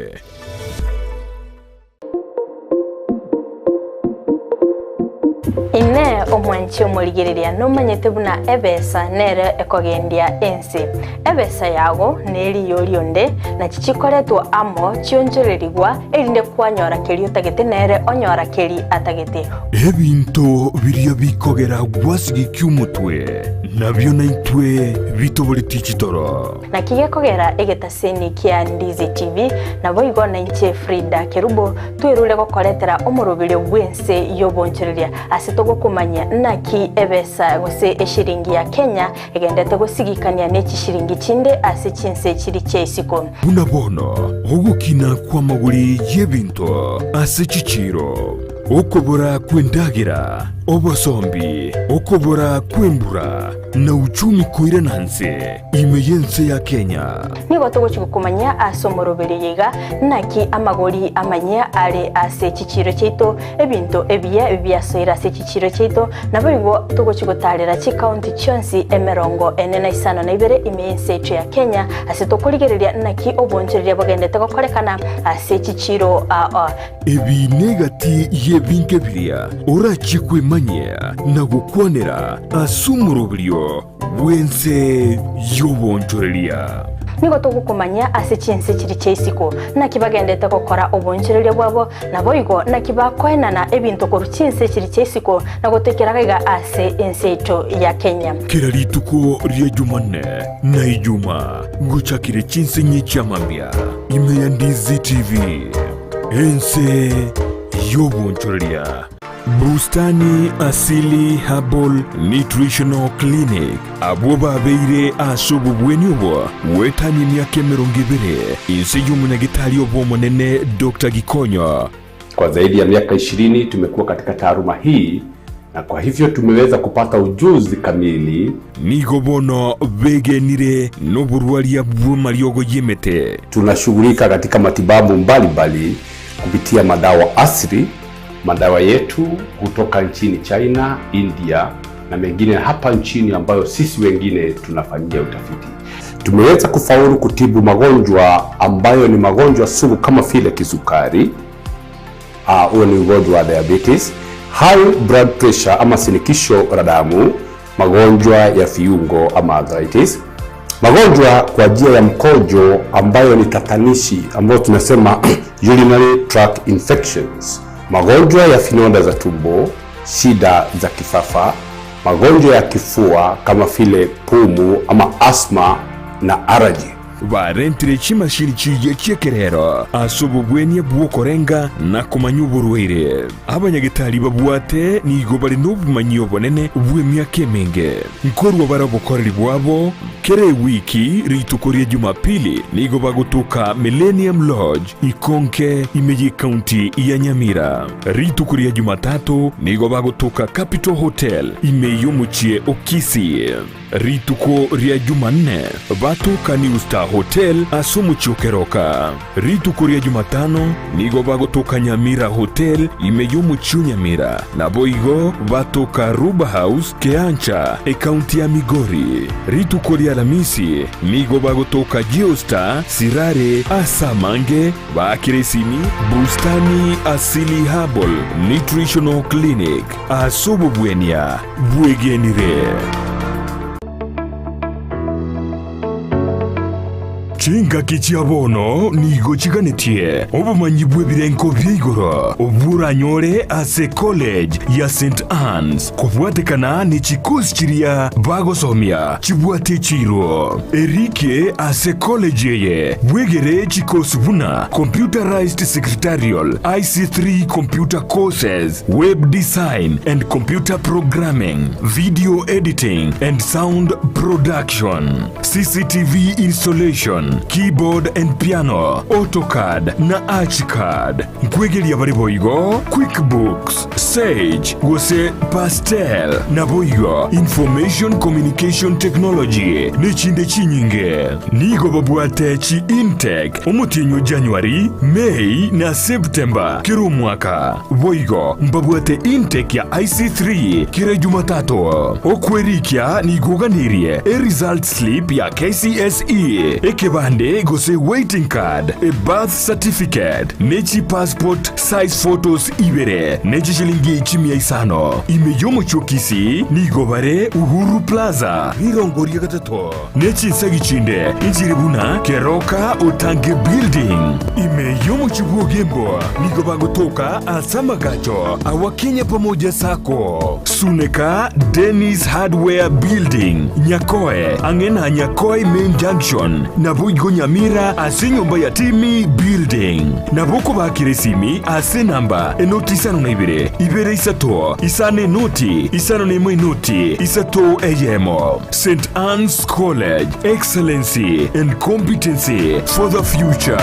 Inee! Omwanchi omorigereria nomanyete buna ebesa nere ekogendia ense? Ebesa yago neriyo rionde, nachi chikoretwa amo chionchorerigwa, erinde kwanyora keria otagete nere onyora keri atagete. Ebinto biria bikogera gwasigikia omotwe, nabio naintwe bitoboretie chitoro. Naki gekogera egetaseni kia Ndizi TV, naboigo nainche Frida Kerubo. Twerure gokoretera omoroberio bw'ense y'obonchoreria ase togokomanyia naki ebesa gose eshiringi ya Kenya egendete gosigikania ne chishiringi chinde ase chinse chiri chia isiko. Buna bono ogokina kw'amagori y'ebinto ase chichiiro, okobora kw'endagera, obosombi, okobora kw'embura, na uchumi koirana nse ime y'ense ya Kenya. Nigo togochia gokomanyia ase omoroberio oyo iga naki amagori amanyia are ase chichiiro chiaito, ebinto ebiya biasoire ase chichiiro chiaito, naboigo togochia gotaarera chikaunti chionsi emerongo ene na isano na ibere ime y'ense yaito ya Kenya, ase tokorigereria naki oboonchoreria bogendete gokorekana ase chichiiro ao. Ebi negati y'ebinto ebiria orachie kwemanyia na gokwanera ase omoroberio bw'ense y'oboonchoreria. Nigo togokomanyia ase chinse chiria chia isiko, naki bagendete gokora oboonchoreria bwabo, naboigo naki bakoenana ebinto korwa chinse chiria chia isiko na gotoikera gaiga ase ense yaito ya Kenya. Kera rituko ria Jumanne na Ijumaa gochakire chinse inye chi'amambia ime ya Ndizi TV, ense y'oboonchoreria. Bustani Asili Herbal Nutritional Clinic, abwo babeire ase obobweni obo goetania emiaka emerongo ebere inse y'omonyagetari obo omonene Doctor Gikonyo. Kwa zaidi ya miaka 20 tumekuwa katika taaluma hii na kwa hivyo tumeweza kupata ujuzi kamili. Nigo bono begenire noborwaria bw'amariogo y'emete. Tunashughulika katika matibabu mbalimbali kupitia madawa asili. Madawa yetu hutoka nchini China, India na mengine hapa nchini ambayo sisi wengine tunafanyia utafiti. Tumeweza kufaulu kutibu magonjwa ambayo ni magonjwa sugu kama vile kisukari, huo ni ugonjwa wa diabetes, high blood pressure ama shinikizo la damu, magonjwa ya viungo ama arthritis, magonjwa kwa njia ya mkojo ambayo ni tatanishi ambayo tunasema urinary tract infections, magonjwa ya vidonda za tumbo, shida za kifafa, magonjwa ya kifua kama vile pumu ama asthma na allergy. Barentire chimashini chiria chi'ekerero ase obobwenia bw'okorenga na komanya oborwaire. Abanyagetari babwate nigo bare nobomanyi obonene bw'emiaka emenge. Nkorwa bare obokoreri bwabo kera ewiki rituko ria Jumapili nigo bagotoka Millennium Lodge Ikonke ime y'ecounty ya Nyamira. Rituko ria Jumatatu nigo bagotoka Capital Hotel ime y'omochie o Kisii. Rituko ria Jumanne batoka New Star Hotel ase omochie o Keroka. Rituko ria Jumatano nigo bagotoka Nyamira Hotel ime y'omochie o Nyamira, naboigo batoka Ruba House Keancha, ecounty ya Migori. Rituko ria Alamisi nigo bagotoka Geostar Sirare ase amange baakire esimi Bustani Asili Herbal Nutritional Clinic ase obobwenia bwegenire. Chingaki chia bono nigo chiganetie obomanyi bw'ebirengo bia igoro obwo oranyore ase College ya St Anne's kobwatekana ne chikosi chiria bagosomia chibwate chiiro. Erike ase college eye bwegere chikosi buna Computerized Secretarial, IC3 Computer Courses, Web Design and Computer Programming, Video Editing and Sound Production, CCTV Installation, Keyboard and Piano, AutoCAD na ArchiCAD. Nkwegeria bare boigo QuickBooks, Sage gose Pastel, naboigo Information Communication Technology nechinde chinyinge. Nigo babwate chi intake omotienyi o January, May na September kera omwaka. Boigo mbabwate intake ya IC3 kera Jumatatu. Okwerikia nigo oganirie e result slip ya KCSE, ekebande gose waiting card, e birth certificate, ne chi passport size photos ibere, ne chishilingi chimia isano. Ime y'omochie o Kisii nigo bare Uhuru Plaza, rirongo ria gatato, ne chinsegi chinde inchire buna Keroka Otange Building. Ime y'omochie bw'Ogembo nigo bagotoka ase amagacho awa Kenya Pamoja Sacco, Suneka Dennis Hardware Building, Nyakoe, ang'e na Nyakoe Main Junction, naboigo. Nyamira ase enyomba ya Timmy Building. Nabo okobakera esimi ase enamba enoti isano na ibere, ibere isato, isano enoti, isano na emo enoti, isato eyemo. St Anne's College, excellency and competency for the future.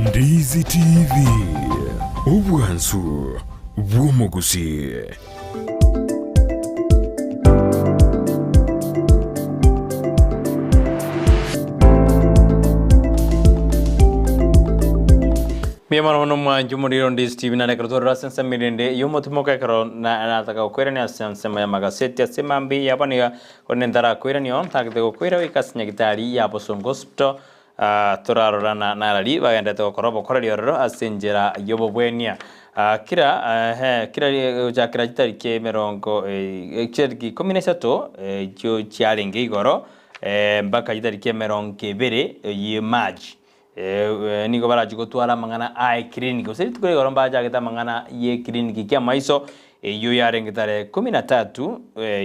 Ndizi TV, obwansu bw'omogusii. Mbuya mono mono mwanche omoriro Ndizi TV naende ekero twarora ase ensemo erinde y'omotimoka ekero na- nataka gokwerania ase ensemo y'amagaseti ase mambia yabo niga korende ntarakoirania oo ntagete gokoira goika ase nyagitari ya Bosongo Hospital Ah, torarorana narari bagenderete gokora obokoreri ororo ase enchera y'obobwenia. Ah, kera ehe, kera gochakera chitariki emerongo eh, chitariki ikomi na isato echio chiarenge igoro mpaka chitariki emerongo ebere ye March. Nigo barachie gotwara amang'ana a eclinic gose rituko ria igoro mbachagete amang'ana ye eclinic ki'amaiso eyio yarenge tarehe kumi na tatu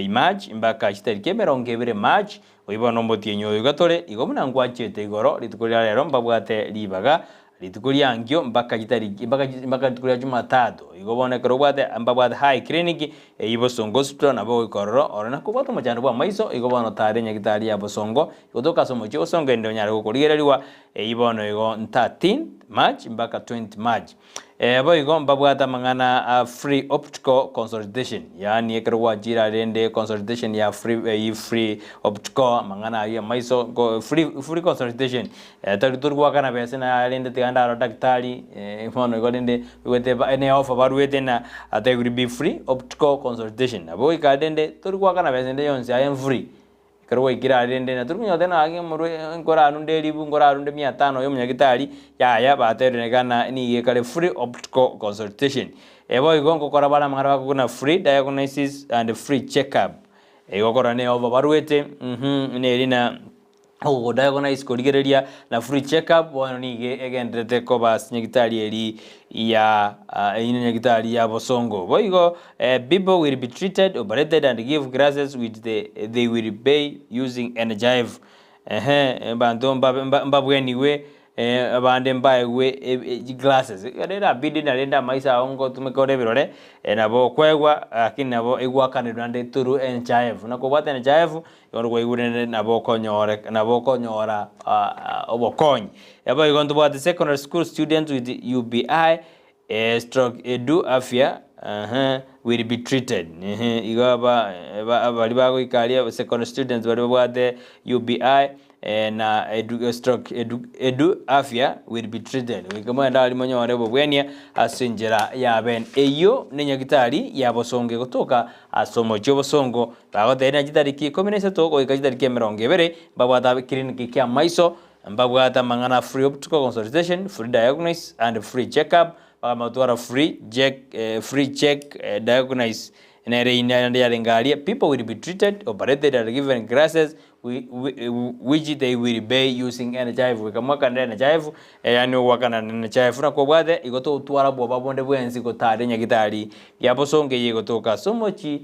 March mpaka chitariki emerongo ebere March. Oyio bono omotienyi oyo iga tore, igo buna ngwachete igoro rituko ria rero mbabwate ribaga rituko riankio mpaka chitariki mpaka mpaka rituko ria Jumatatu. Igo bono ekero obwate mbabwate high clinic eyio Bosongo Hospital nabo ogoika ororo, ore nakobwate omochando bw'amaiso igo bono tara enyagitari ya Bosongo igotoka ase omochie o Bosongo erinde onyare gokorigereriwa eyio bono igo 13 March mpaka 20 March. Boigo mbabwate amang'ana a free optical consultation, yaani ekero gwachire are rende consultation ya free eyio free optical amang'ana ayio amaiso go free free consultation tari tori goakana besa na rende tiga ndarore daktari bono igo rende oigwete ba ne offer baruete na there will be free optical consultation. Nabo goika rende tori goakana besa ende yonsi aye free. Ekero gwaikire aria rende, na tori konyora tari ng'a omorwe nkorarunde elifu, nkorarunde mia tano oyo omonyagitari, yaya baterire ng'a nigo ekare free optical consultation. Boigo ngokora bare amang'ana bakobuna free diagnosis and free check up. Igo okorora ne obo barwete neri na ogo diagnose korigereria na free check up bono nigo egendererete koba ase nyagitari eri ya eyio ne nyagitari ya bosongo. Boigo People will be treated, operated and give glasses which the they will pay using NHIF. Ehe, abanto mbabe mba- mbabwenigwe abande mbaegwe glasses. Ekero erabidi narende amaiso ao ngotumeka ore ebirore, nabo okoegwa lakini nabo egwakanerwa naende through NHIF. Buna kobwate NHIF, igo kwaigure nabo okonyore nabo okonyora obokonyi. Naboigo ntobwate secondary school students with UBI. Stroke Edu Afya will be treated igo aba baria bagoika aria secondary students baria babwate UBI na edu stroke edu Edu Afya will be treated goika mogende aria monyore obobwenia ase enchera ya bene. Eyio nenyagitari ya bosongo egotoka ase omochie obosongo bagotebia na chitariki ikomi na isato goika chitariki emerongo ebere mbabwate clinic kia amaiso Mbabwate amang'ana free optical consultation, free diagnosis and free check up, bakamanya gotwara free check, free check diagnosis nere inde naende yarenge aria, people will be treated, operated and given glasses which they will pay using NHIF, goika mwakanire NHIF, yaani ogoakana na NHIF nakwo obwate, igo totwara bwoba bonde bwensi gotari nyagitari ya bosongo eye egotoka ase omochie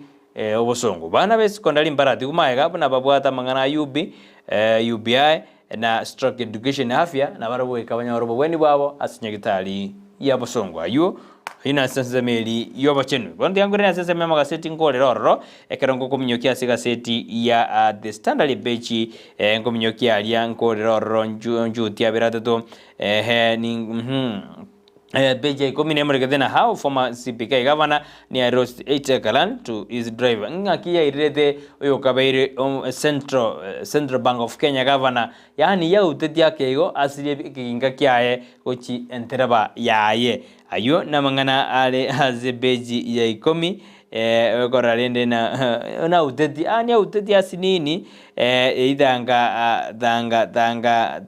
obosongo. Bana be secondary mbaratigwe magega buna babwate amang'ana a UB, UBI, na stroke education afya nabarabwo goika banyore obobweni bwabo ase nyagitari ya bosongo. Ayio ayio nase ensemo eri y'obochenu. Bono tiga nkorere ase ensemo y'amagaseti nkorere ororo ekero ngokominyokia ase egaseti ya The Standard epeji nkominyokia aria nkorere ororo nju njuti abere atato ehe ni Page ya ikomi nemorekete na how former CPK governor near lost 8 acre land to his driver. Ng'aki yairirete oyokabeire Central, Central Bank of Kenya governor, yaani yautetie ake igo asirie ekeginga kiaye gochi entereba yaye. Ayio namang'ana are ase page ya ikomi okorora rende na nautetie, yaani autetie asinini either nga tanga tanga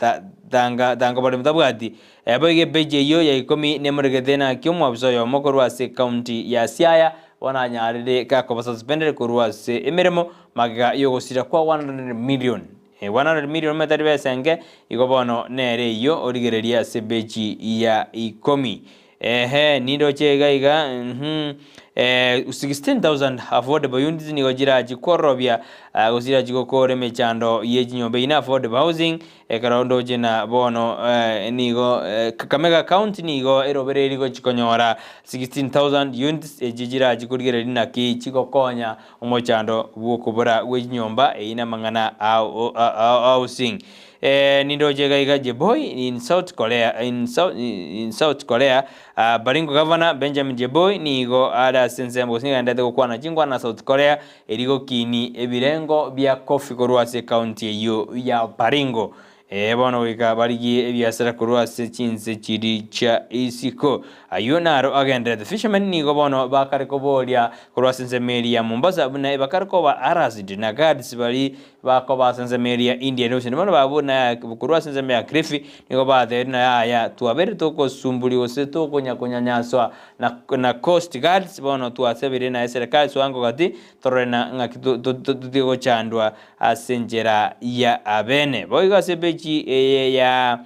tanga tanga boremo tabwati. Boigo epeji eyio ya ikomi nemoregete naki omwabisa oyomo korwa ase ecounty ya Siaya bono anyarire gakoba suspended korwa ase emeremo magega yogosira kwa 100 million. 100 million omanyete tari besa enke, igo bono nere eyio origererie ase epeji ya ikomi. Ehe, nindoche iga iga, mhm, eh, 16,000 affordable units nigo chirachi kwororobia ah, gose chirachi gokora emechando ye chinyomba eyio na affordable housing, ekero ndoche na bono eh, nigo eh, Kakamega County nigo erobereiri gochi konyora 16,000 units echio chirachi korigereria naki chigokonya omochando bw'okobora gwe chinyomba eyio na amang'ana a a housing. Eh, nindoche iga iga Jeboi in South Korea, in South, in South Korea, ah, Baringo Governor Benjamin Jeboi nigo are ase ensemo gose nigo aendete gokwana chinkwana na South Korea eri gokini ebirengo bia coffee korwa ase ekaunti eyio ya Baringo. Ee, bono goika barigie ebiasara korwa ase chinse chiria chia isiko. Ayio naro agendererete. Fishermen nigo bono bakare koboria korwa ase ensemo eria ya Mombasa buna ebakare koba harassed na guards baria Bakoba ase ensemo eria ya Indian Ocean. Bono barabwo na korwa ase ensemo ya Kilifi nigo batebirie na yaya, twabeire togosumburia gose tokonya-konyanyaswa na na Coast Guards, bono twasabire na eserekari soango gati torore na ng'aki totige gochandwa ase enchera ya abene. Boigo ase epeji eye ya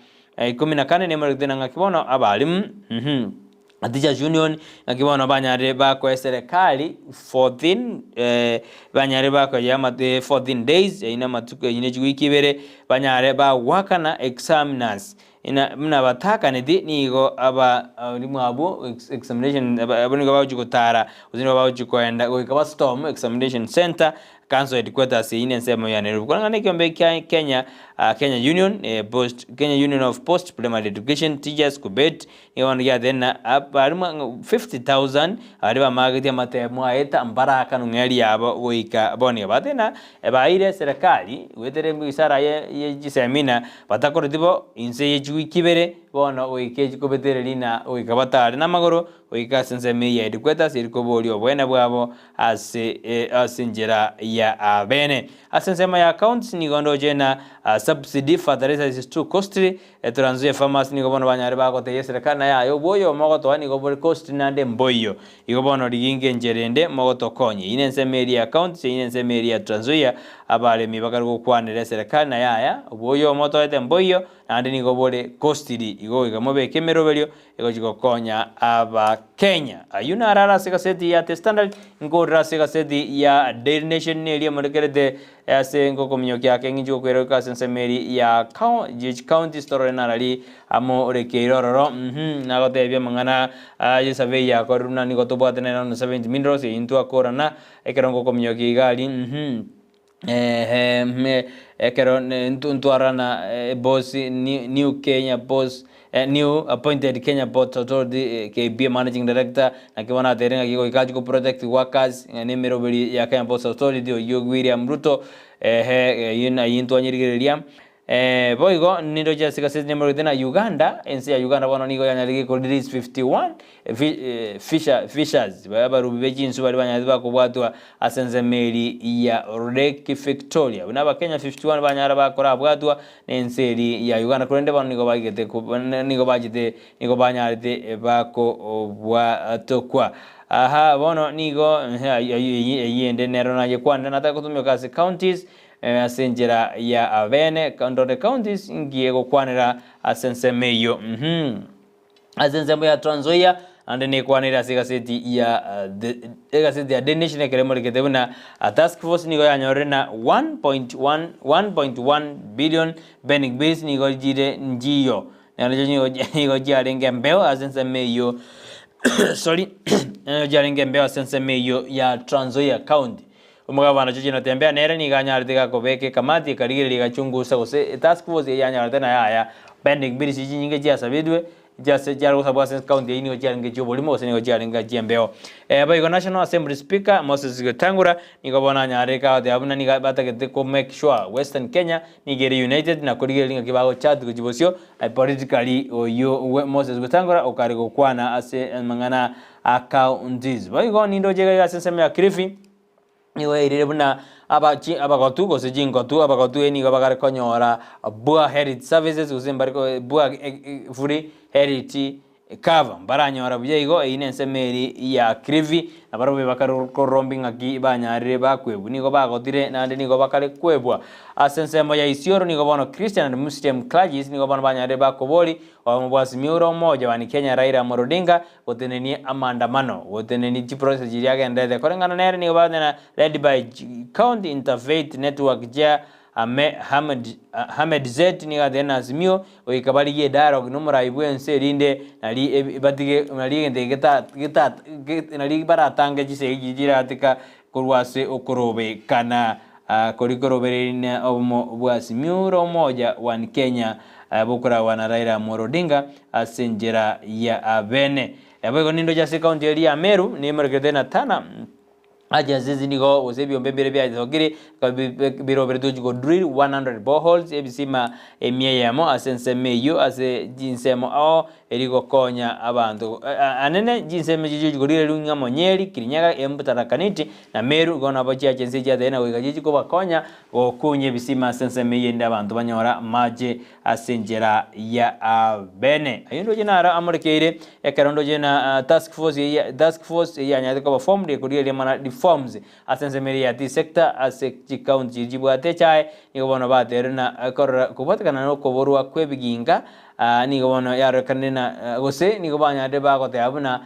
ikomi na kane nemoregete na ng'aki bono abalimu Teachers Union ng'aki bono banyarire bakoa eserekari 14 eh, banyarire bakoyea amate 14 days eyio na amatuko eyio ne chiwiki ibere banyare bagoakana examiners ina buna batakaneti nigo aba abalimu abwo ex examination aba abwo nigo bagochi gotara gose nigo bagochi koenda goika ba storm examination centre Council headquarters eyio nensemo ya Nairobi. Koreng'ana nekiombe kia Kenya, ah, Kenya Union, eh, Post, Kenya Union of Post Primary Education Teachers KUPPET, nigo bono giatebire ng'a abarimu ang'e 50,000 baria bamagetie amatemo aeta mbarakanu ng'a eriabo goika bono iga. Batebire ng'a ebaeire eserekari goetera emisara ye ye chisemina batakoreti bo inse ye chiwiki ibere bono goika echikobetereri rina goika batare namagoro goika ase ensemo eye ya headquarters eri koboria oboene bwabo ase ase enchera ya abene. Ase ensemo ya accounts nigo ndoche na subsidy fertilizers is too costly, Trans Nzoia farmers nigo bono banyare bagotebia eserekari naye aye obwoyo mogotoa nigo bore costly naende mboiyo. Igo bono riginga enchera ende mogotokonya. Eyio nensemo eria ya counties eyio nensemo eria ya Trans Nzoia abaremi bakare gokwanera eserekari naye aya obwoyo motoete mboiyo naende nigo bore costly igo goika mobeke emeroberio Egochi gokonya Abakenya. Ayio naro are ase egaseti ya The Standard, nkorera ase egaseti ya Daily Nation neria emorekerete ase ngokominyokia ake ng'inche gokwera goika ase ensemo eria ya counties torore narari amorekeire ororo uhum nagotebia amang'ana aye survey yakorirwe buna nigo tobwate nere na 70 minerals eyio ntwakorana ekero ngokominyokia iga aria uhum. Eeh ekero ntwarana boss new Kenya boss new appointed Kenya Ports Authority KPA managing director naki bono ateire ng'aki goika achie ko protect workers ng'a na emeroberi ya Kenya Ports Authority oyio William Ruto ehe eyio ayio ntwanyerigereria. Boigo nindoche ase egaseti nemorogete na Uganda, ense ya Uganda bono nigo yanyarire ko release 51 fisher fishers abarubi be chinsu baria banyarete bakobwatwa ase ensemo eri ya Lake Victoria. Buna abakenya 51 banyara bakorabwatwa na ense eri ya Uganda korende bono nigo baigete nigo bachete nigo banyarete bakobwatokwa. Aha bono nigo eyio ende nero nayekwanera nataka gotumeka ase counties Ase enchera ya abene, ndore counties ngiye gokwanera ase ensemo eyio. Uhum. Ase ensemo ya Trans Nzoia, naende nekwanire ase egaseti ya the egaseti ya Daily Nation ekero emorekete buna task force nigo yanyorire na 1.1 1.1 billion pending bills nigo chire nchiyo. Naende nigo nigo chiarenge embeo ase ensemo eyio sorry, nigo chiarenge embeo ase ensemo eyio ya Trans Nzoia County. Omogabana George Natembeya nere nigo anyarete gakobeka ekamati ekarigereria egachungusa gose etask force eyio yanyorete na yaya pending bills chinyinge chiasabetwe chiase chiare gosabwa ase county eyio nigo chiarenge chioborimo gose nigo chiarenge chiembeo. Boigo National Assembly Speaker Moses Wetangula nigo bono anyarire goteba buna nigo batagete ko make sure Western Kenya nigo ere united na korigereria ng'aki bago chat gochia bosio politically oyio Moses Wetangula okare gokwana ase amang'ana a counties. Boigo nindoche iga iga ase ensemo ya Kilifi. Nigo yairire buna abachi abagotu gose chingotu, abagotu nigo bagare konyora bua health services gose mbare ko bua free health. Cover mbaranyora buya igo, eyio nensemo eri ya Kilifi, na barabwo bakare korombi ng'aki banyarire bakwebwa. Nigo bagotire naende nigo bakare kwebwa. Ase ensemo ya Isiolo nigo bono Christian and Muslim clergies nigo bono banyarire bakobori oyomo bwa Azimio la Umoja One Kenya Raila Amolo Odinga gotenenia amandamano gotenenia chiprotest chiria agenderete koreng'ana nere nigo bagotena led by County Interfaith Network chia Ame Hamed Hamed Zet nigo atebire na Azimio goika barigie edialogue nomorai bwense erinde nari ebi batige nari egento eke geta geta nari baratange chisegi chiria chiratika korwa ase okorobekana koria korobereiri na obomo bwa Azimio la Umoja One Kenya bokoragwa na Raila Amolo Odinga ase enchera ya abene. Naboigo nindoche ase ekaunti eria ya Meru nemorekete na Tana. Agencies nigo gose ebiombe mbire biasokire biroberetwe gochia go drill 100 boreholes ebisima emia eyemo ase ensemo eyio ase chinsemo ao eri gokonya abanto anene chinsemo echio chigochia korigereria ng'a Monyeri, Kirinyaga, Embu, Tharaka Nithi na Meru igo nabo chiagency chiatebire na goika chichi kobakonya gokunya ebisima ase ensemo eyio erinde abanto banyore amache ase enchera ya abene. Ayio ndoche naro amorekeire ekero ndoche na task force eye task force eye yanyarete koba formed ekorigereria mana reforms ase ensemo eria ya tea sector ase chicounty chiria chibwate echae nigo bono baterire na korora kobwatekana na okoborwa kwa ebiginga nigo bono yarorekanire na gose nigo banyarire bagoteba buna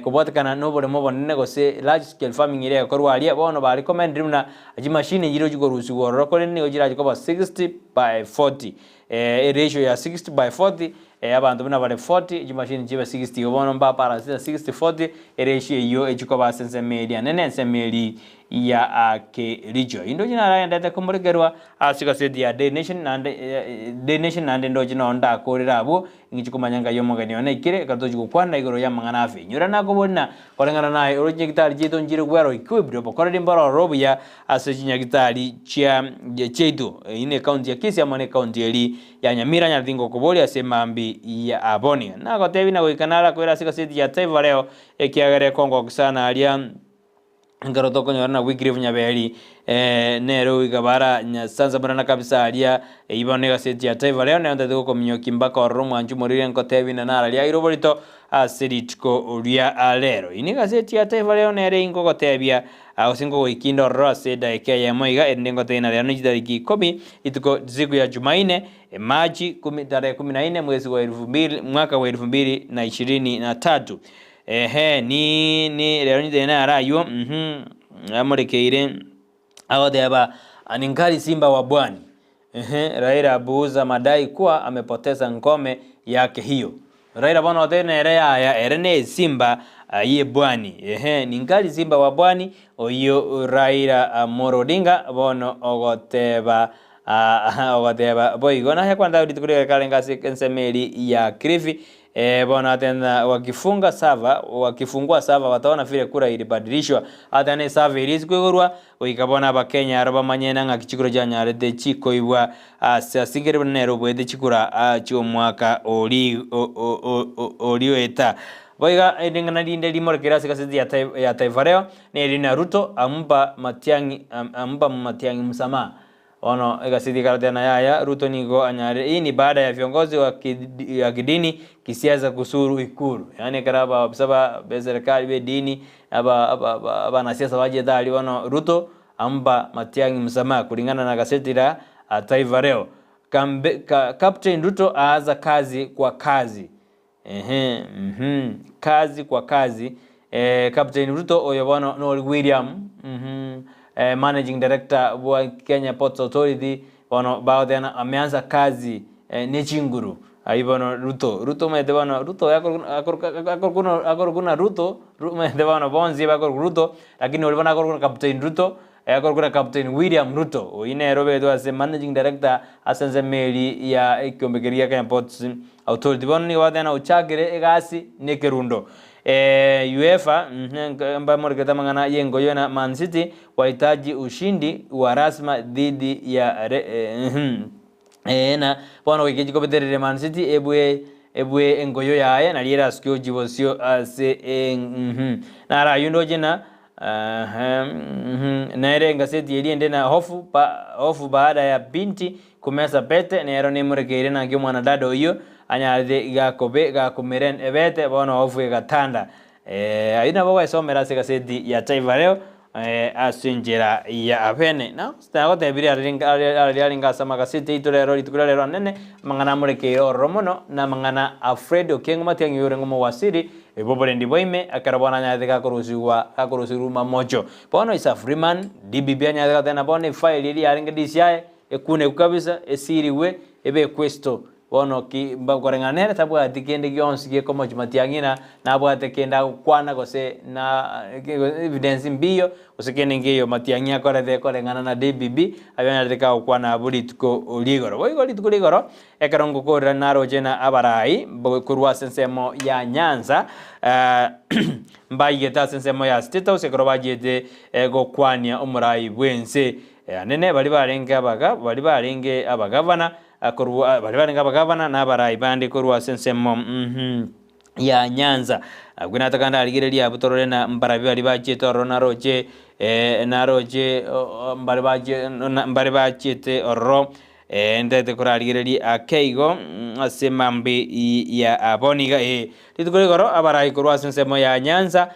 kobwatekana na oboremo obonene gose large scale farming eria egokorwa aria bono ba recommendire buna chimashini nchirochio chikorusiwa ororo korende nigo chirache koba 60 by 40 eratio ya 60 by 40 abanto buna bare 40 chimashini chibe 60 igo bono mbabalance na 60 40 eratio eyio echikoba ase ensemo eria nene ensemo eria ya Kericho. Indoche naragendete komorekerwa ase egaseti ya Daily Nation naende Daily Nation naende ndoche noo ndakorere abwo Ing'iche komanya ngai omogeni one aikire, ekero tochia gokwana igoro y'amang'ana afe. Inyora nakoboria na koreng'ana naye, oroche chinyagitari chiaito nchire well equipped, obokoreri mbororo obuya ase chinyagitari chia chiaito. Eyio ne county ya Kisii amo ne county eri ya Nyamira nyareti ngokoboria ase mambi ya aboni. Nagotebia na goika narakwere ase egaseti ya Taifa Leo ekiagera ekongokia sana aria. Ekero tokonyora na Wycliffe Nyaberi nere oika bara nyasansamorana kabisa aria eyio bono egaseti ya Taifa Leo nero ntagete gokominyokia mpaka ororo omwanchi omoriri nkotebi na nararia aire oborito ase rituko ria rero. Eyio negaseti ya Taifa Leo nere ingogotebia gose nkogoikia inde ororo ase edaika eyemo iga erinde ngotebie na rero ne chitariki ikomi rituko siku ya Jumaine Machi kumi tarehe kumi na nne mwezi wa elfu mbili mwaka wa elfu mbili na ishirini na tatu. Ehe, ni ni rero nintete naro aywo mhm, amorekeire agoteba ningali simba wa bwani ehe, Raila apuuza madai kuwa amepoteza ngome yake hiyo. Raila bono otebire nere yaya ere ne esimba ye bwani ehe, ningali simba wa bwani oyio Raila Amolo Odinga bono ogoteba ogoteba boigo. Naye kwanza rituko riria karenge ase ensemo eria ya Kilifi Bono atena wakifunga sava, wakifungua sava wataona vile kura ilibadilishwa. Ata ne sava eria ase koigorwa, goika bono abakenya aro bamanye na ng'aki chikura chianyarete chikoibwa ase asingere buna nere oboete chikura chi'omwaka ori orioeta. Boiga ring'ana rinde rimorekire ase egaseti ya ya Taifa Leo, neri na Ruto ampa Matiang'i ampa Matiang'i msamaha. Bono egaseti ekaroteana na yaya, Ruto nigo anyarire. Hii ni baada ya viongozi wa kidini, kisiasa kusuru Ikulu. Yaani ekero abaofisa ba beserikali b'edini, aba aba abanasiasa bachete aria bono Ruto ampa Matiang'i msamaha kulingana na gazeti la Taifa Leo. Kambe, ka, Captain Ruto aanza kazi kwa kazi. Ehe, mhm, kazi kwa kazi. Eh, Captain Ruto oyo bono nori William, mhm, eh, managing director bwa Kenya Ports Authority bono bagoteba ameanza kazi eh, ne chinguru. Ayio bono Ruto, Ruto omanyete bono Ruto akorokwa akorokwa Ruto, omanyete bono bonsi bakorokwa Ruto, lakini oria bono akorokwa Captain Ruto, Akorokwa na Captain William Ruto, oyio nere obegetwe ase Managing Director ase ensemo eria ya ekiombe keria gia Kenya Ports Authority. Bono nigo bagoteba ng'a ochakire egasi na ekerundo. UEFA mbamorekete amang'ana y'engoyo na Man City wahitaji ushindi wa rasma dhidi ya na bono goika chikobetereria Man City ebue ebue engoyo yaye nario erasuke gochia bosio ase naro ayio ndoche na Nere engaseti eria ende na hofu ba hofu baada ya binti kumesa pete, nero nemorekeire naki omwanadada oyio anyarete gakobe gakomera ebete bono ofu egatanda. Ayio nabo ogwesomera ase egaseti ya Taifa Leo ase enchera ya abene. Nagotebirie aria arenge ase amagaseti aito rero rituko ria rero anene, amang'ana amorekeire ororo mono, na amang'ana a Fred Okengo Matiang'i oyore omowasiri bw'oborendi bwa ime, ekero bono anyarete gakorusigwa gakorusigwa mamocho. Bono Isa Freeman, DPP anyarete goteba ng'a bono efaili eria yarenge DCI ekunekwe kabisa, esirigwe, ebekwe esito. Bono ki, koreng'ana nere tabwati kende gionsi gekomochia matiang'i na nabwate kende agokwana gose na evidence mbiyo gose kende nkeiyo matiang'i akorete koreng'ana na DPP ayio anyarete kagokwana abwo rituko rigoro. Boigo rituko rigoro ekero ngokorera naroche na abarai korwa ase ensemo ya Nyanza mbaigete ase ensemo ya State House ekero bachiete gokwania omorai bwense anene baria barenge abaga baria barenge abagavana Korwa baria barenge abagavana na abarai bande korwa ase ensemo ya Nyanza. Abwo nataka ndarigererie abwo torore na mbarabi baria bachiete ororo naroche naroche mbare bachie mbare bachiete ororo ntagete korarigereria ake igo ase mambi ya abwo niga Rituko rigoro abarai korwa ase ensemo ya Nyanza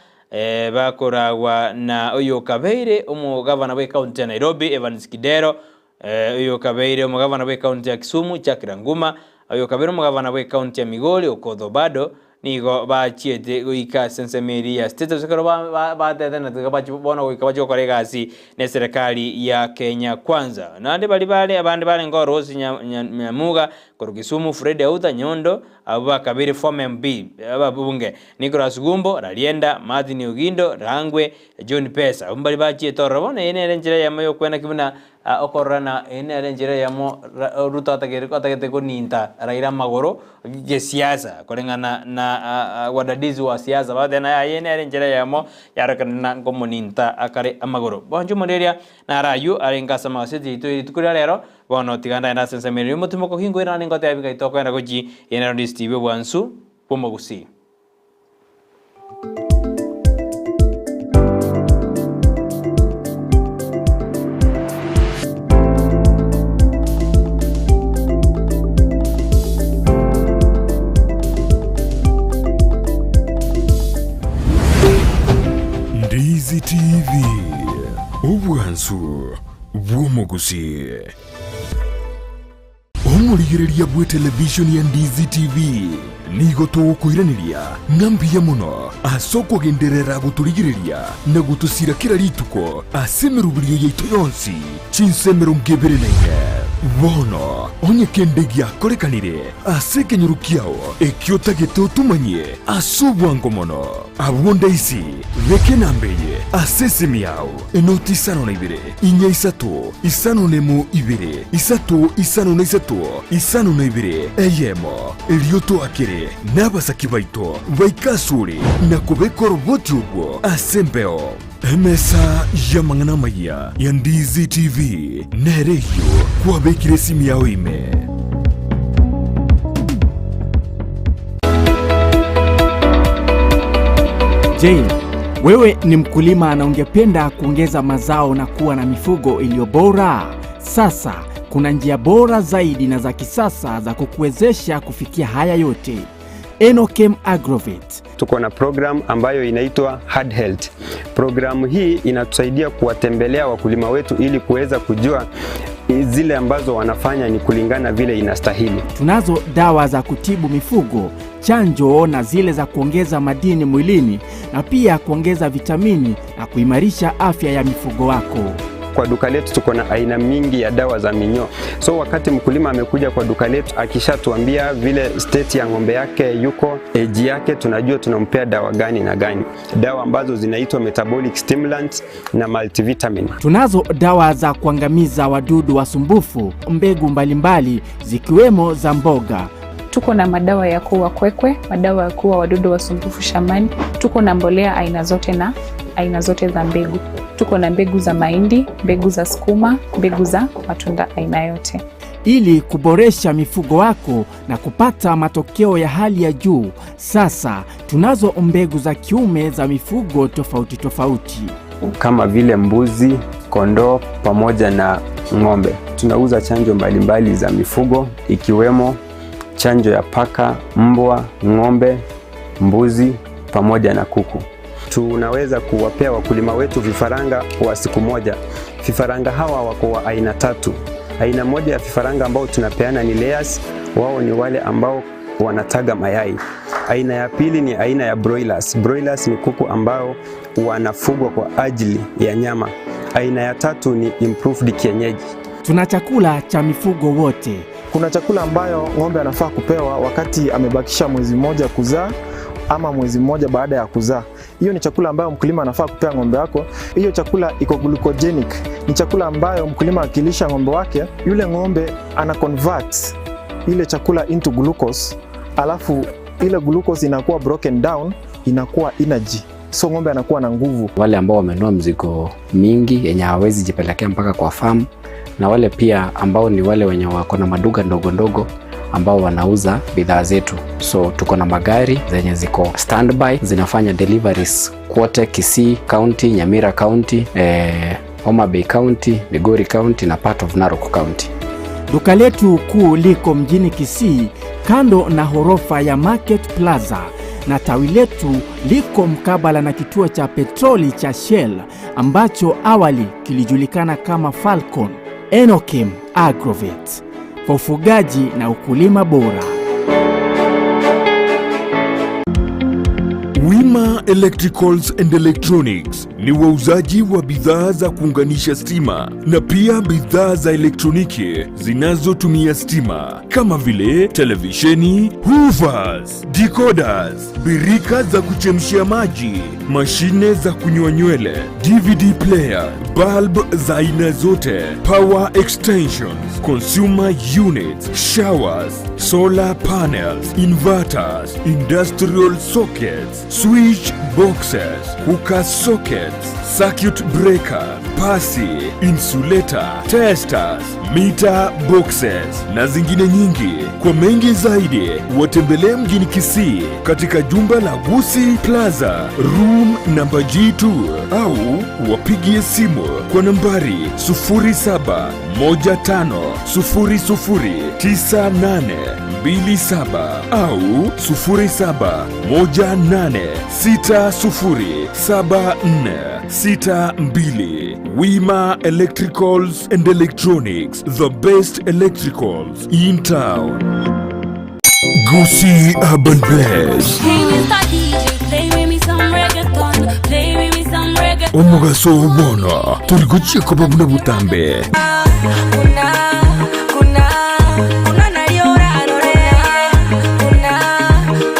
bakoragwa na oyokabeire omogavana bw'ecounty ya Nairobi Evans Kidero Oyokabeire omogavana bw'ecounty ya Kisumu, Jack Ranguma, oyokabeire omogavana bw'ecounty ya Migori, Okoth Obado, nigo bachiete goika ase ensemo eria ya State House ekero batetanete iga bachi bono goika bachie gokora egasi neserekari ya Kenya Kwanza. Naende baria bare abande barenge Rose Nyamuga korwa Kisumu, Fred Autha Nyondo, abwo bakabeire former MP ababunge, Nicholas Gumbo, Rarienda, Martin Ogindo, Rangwe, John Pesa, abwo mbaria bachiete ororo. Bono eye nere enchera eyemo y'okwenaki buna okorora na eye nere enchera eyemo Ruto atagete koninta Raila amagoro gesiasa koreng'ana na wadadizi wa siasa bagoteba ng'a eye nere enchera eyemo yarorekana buna nkomoninta akare amagoro. Bonsi omoreria naro aywo arenge ase amagaseti yaito rituko ria rero, bono tiga ndagende ase ensemo ere y'omotimoko ginkoirana ningotebia ng'a tokogenda gochia eye nero Ndisi TV obwansu bw'omogusii. Ndizi TV, obwansu bw'omogusii. Omorigereria bw'etelevishoni ya Ndizi TV nigo togokoiraneria ng'a mbuya mono ase okogenderera gotorigereria na gotosira kera rituko ase emeroberio yaito yonsi chinsa 24. Bono onye kende giakorekanire ase ekenyoro kiao ekio otagete otomanyie ase obwango mono, abwo ndaisi beka enamba eye ase esimi yao enoti isano na ibere inya isato isano nemo ibere isato isano na isato isano na ibere eyemo, erio toakere nabasaki baito baike asore na kobeka oroboti orwo ase embeo. Emesa y'amang'ana amayia ya Ndizi TV nere eyio kwabekire esimi yao ime. Je, wewe ni mkulima na ungependa kuongeza mazao na kuwa na mifugo iliyo bora? Sasa kuna njia bora zaidi na za kisasa za kukuwezesha kufikia haya yote. Enokem Agrovet. Tuko na program ambayo inaitwa Hard Health. Programu hii inatusaidia kuwatembelea wakulima wetu ili kuweza kujua zile ambazo wanafanya ni kulingana vile inastahili. Tunazo dawa za kutibu mifugo, chanjo na zile za kuongeza madini mwilini na pia kuongeza vitamini na kuimarisha afya ya mifugo wako. Kwa duka letu tuko na aina mingi ya dawa za minyoo. So wakati mkulima amekuja kwa duka letu akishatuambia vile state ya ng'ombe yake yuko, age yake, tunajua tunampea dawa gani na gani, dawa ambazo zinaitwa metabolic stimulant na multivitamin. Tunazo dawa za kuangamiza wadudu wasumbufu, mbegu mbalimbali zikiwemo za mboga. Tuko na madawa ya kuua kwekwe, madawa ya kuua wadudu wasumbufu shambani. Tuko na mbolea aina zote na aina zote za mbegu. Tuko na mbegu za mahindi, mbegu za sukuma, mbegu za matunda aina yote. Ili kuboresha mifugo wako na kupata matokeo ya hali ya juu, sasa tunazo mbegu za kiume za mifugo tofauti tofauti kama vile mbuzi, kondoo pamoja na ng'ombe. Tunauza chanjo mbalimbali za mifugo ikiwemo Chanjo ya paka, mbwa, ng'ombe, mbuzi pamoja na kuku. Tunaweza kuwapea wakulima wetu vifaranga wa siku moja. Vifaranga hawa wako wa aina tatu. Aina moja ya vifaranga ambao tunapeana ni layers, wao ni wale ambao wanataga mayai. Aina ya pili ni aina ya broilers. Broilers ni kuku ambao wanafugwa kwa ajili ya nyama. Aina ya tatu ni improved kienyeji. Tuna chakula cha mifugo wote. Kuna chakula ambayo ng'ombe anafaa kupewa wakati amebakisha mwezi mmoja kuzaa ama mwezi mmoja baada ya kuzaa. Hiyo ni chakula ambayo mkulima anafaa kupea ng'ombe wako. Hiyo chakula iko glucogenic, ni chakula ambayo mkulima akilisha ng'ombe wake, yule ng'ombe ana convert ile chakula into glucose, alafu ile glucose inakuwa broken down, inakuwa energy, so ng'ombe anakuwa na nguvu. Wale ambao wamenunua mzigo mingi yenye hawawezi jipelekea mpaka kwa farm, na wale pia ambao ni wale wenye wako na maduka ndogo ndogo ambao wanauza bidhaa zetu. So tuko na magari zenye ziko standby zinafanya deliveries kwote Kisii County, Nyamira County, Homa Bay County, Migori County na part of Narok County. Duka letu kuu liko mjini Kisii kando na ghorofa ya Market Plaza na tawi letu liko mkabala na kituo cha petroli cha Shell ambacho awali kilijulikana kama Falcon. Enokim Agrovet kwa ufugaji na ukulima bora. Wima Electricals and Electronics ni wauzaji wa bidhaa za kuunganisha stima na pia bidhaa za elektroniki zinazotumia stima kama vile televisheni, hoovers, decoders, birika za kuchemshia maji, mashine za kunyoa nywele, DVD player, bulb za aina zote, power extensions, consumer units, showers, solar panels, inverters, industrial sockets, switch boxes, cooker sockets, circuit breaker, pasi, insulator, testers, meter boxes na zingine nyingi. Kwa mengi zaidi, watembelee mjini Kisii katika jumba la Gusii Plaza, room namba G2 au wapigie simu kwa nambari 0715009827 au 0718607462. Wima Electricals and Electronics, the best electricals in town. Gusii Urban Blaze. Hey, Mr. DJ, play with me some reggaeton. Play with me some reggaeton. Omugaso obono turi guchiko buna butambe.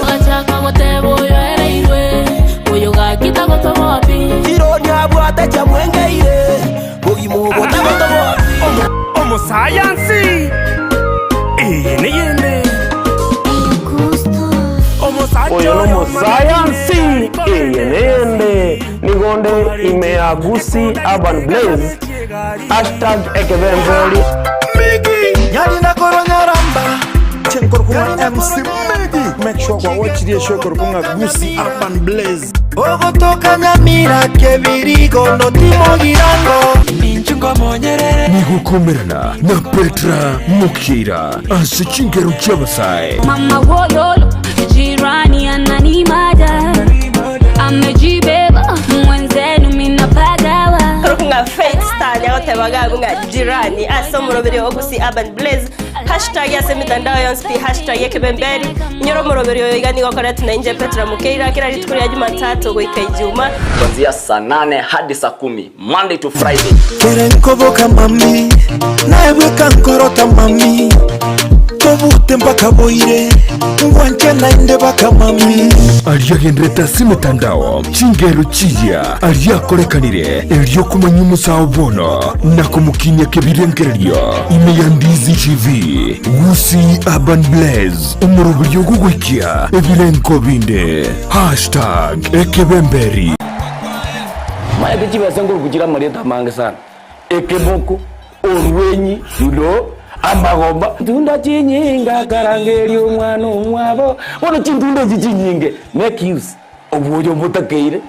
Wachaka goteba oyo ereirwe oyo gakita gotobopi Ironyabwate chamwengeire bogima obotagotobopi Omusayansi iyi niyindi Oyo n'omusayansi eye neyende nigonde ime ya Gusii Urban Blaze hashtag ekebemberi Nyarina koronyaramba Chenkorkunga MC Megi. Make sure kwa watch the show korkunga Gusii Urban Blaze. Ogotoka Nyamira kebirigo notimogirango Ni gukomerana na Petra Mukira ase chingero ky'abasae. Mama wololo, jirani ananimada, amejibeba mwenzenu minapagawa. Karukunga Faith Star nyagotebaga bunga jirani ase omoroberi ogusi Urban Blaze hashtag ase emitandao yonsi pi hashtag ekebemberi nyora omoroberi oyo iga nigo okoretwe na inche Petra Mukeira kera rituko ria Jumatatu goika Ijuma. Kuanzia saa 8 hadi saa 10 Monday to Friday. Kerenkoboka mami naebweka nkorota mami tobute mpaka boire ngwanche nainde baka mami Aliagenderete ase emitandao chingero chiya aliakorekanire eriokumanya omusawo bono na kumukinya kebirengererio ime ya Ndizi TV Gusii Urban Blaze omoroberi ogogwikia ebirenko binde hashtag ekebemberi. Maete chibesa nkorukuchira marieta mange sana ekeboko orwenyi yulo amagoba tunda chinyinga karangeria omwana omwabo bono chintunda echi chinyinge make use obwoyo butakeire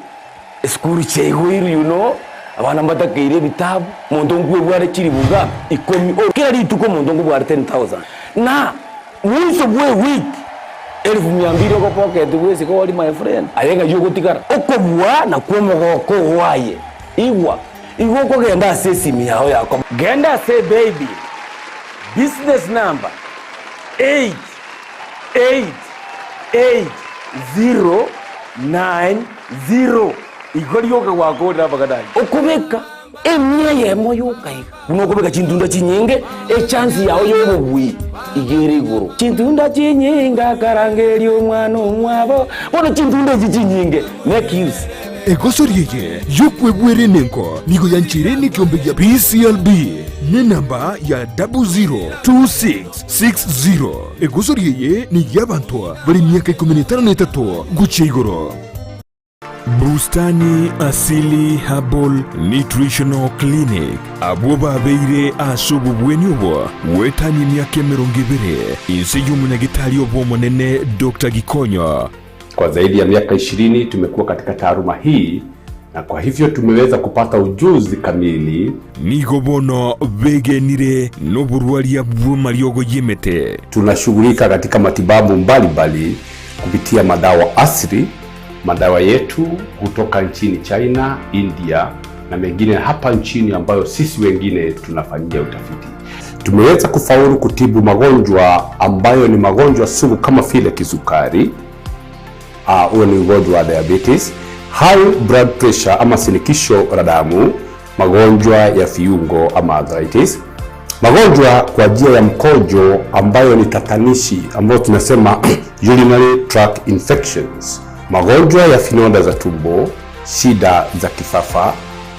esukuru chaigoirwe you know abana mbatakeire ebitabu monto nkwebware chiribuga ikomi o kera rituko omonto nkobware 10000 na Mwiso bwe ewiki, elfu mia mbili ogopoketi bwesike ori my friend, aye ng'ai ogotigara? Okobua nakwo omogoko oo aye. Igwa, igo okogenda ase esimi yao yako. Genda ase ebaybill, business number 8888090, igo rioka gwakorire amang'ana ayio. Okobeka emia eyemo yoka iga, buna okobeka chintunda chinyinge, echance yao y'obobui iga ere igoro. Chintunda chinyinge akarangeria omwana omwabo, bono chintunda echi chinyinge make use. Egosori eye y'okwebwera enengo nigo yancheire nekeombe gia PCLB nenamba ya 002660. Egosori eye ney'abanto bare emiaka ikomi na etano na etato gochia igoro. Bustani Asili Herbal Nutritional Clinic, abwo babeire ase obobweni obo goetania emiaka emerongo ebere inse y'omonyagitari obo omonene Doctor Gikonyo. Kwa zaidi ya miaka ishirini tumekuwa katika taaluma hii na kwa hivyo tumeweza kupata ujuzi kamili. Nigo bono begenire noborwaria bw'amariogo y'emete. Tunashughulika katika matibabu mbalimbali kupitia madawa asili, madawa yetu hutoka nchini China, India na mengine hapa nchini ambayo sisi wengine tunafanyia utafiti. Tumeweza kufaulu kutibu magonjwa ambayo ni magonjwa sugu kama vile kisukari, huo ni ugonjwa wa diabetes, high blood pressure ama shinikizo la damu, magonjwa ya viungo ama arthritis, magonjwa kwa njia ya mkojo ambayo ni tatanishi ambayo tunasema urinary tract infections, magonjwa ya vidonda za tumbo, shida za kifafa,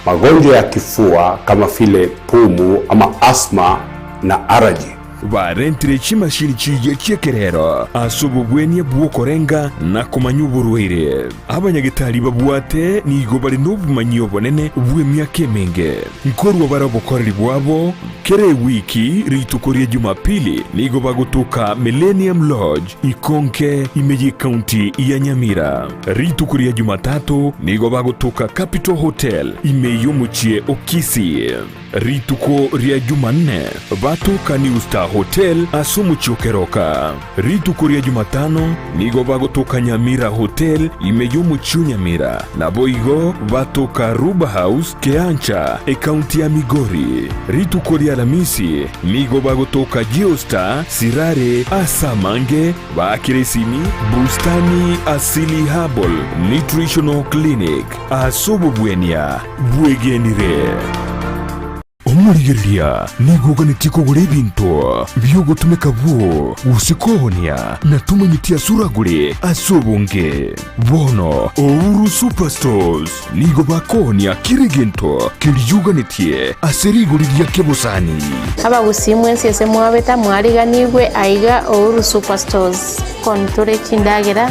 magonjwa ya kifua kama vile pumu ama asthma na allergy. Barentire chimashini chiria chi'ekerero ase obobwenia bw'okorenga na komanya oborwaire. Abanyagetari babwate nigo bare nobomanyi obonene bw'emiaka emenge. Nkorwa bare obokoreri bwabo kera ewiki rituko ria Jumapili nigo bagotoka Millennium Lodge Ikonke ime y'ecounty ya Nyamira. Rituko ria Jumatatu nigo bagotoka Capital Hotel ime y'omochie o Kisii. Rituko ria Jumanne batoka New Star Hotel ase omochie o Keroka. Rituko ria Jumatano nigo bagotoka Nyamira Hotel ime y'omochie o Nyamira, naboigo batoka Ruba House Keancha, ecounty ya Migori. Rituko ria Alamisi nigo bagotoka Geostar Sirare ase amange baakire esimi Bustani Asili Herbal Nutritional Clinic ase obobwenia bwegenire. Omorigereria nigo oganetie kogora ebinto bi'ogotumeka bwoo gose koonia, na tomanyeti ase oragore ase obonge. Bono Ouru Superstores nigo bakoonia kera egento keria oganetie ase rigori ria kebosani. Abagusii mwensi ase mwabeta mwariganigwe aiga Ouru Superstores. Koni tore chindagera,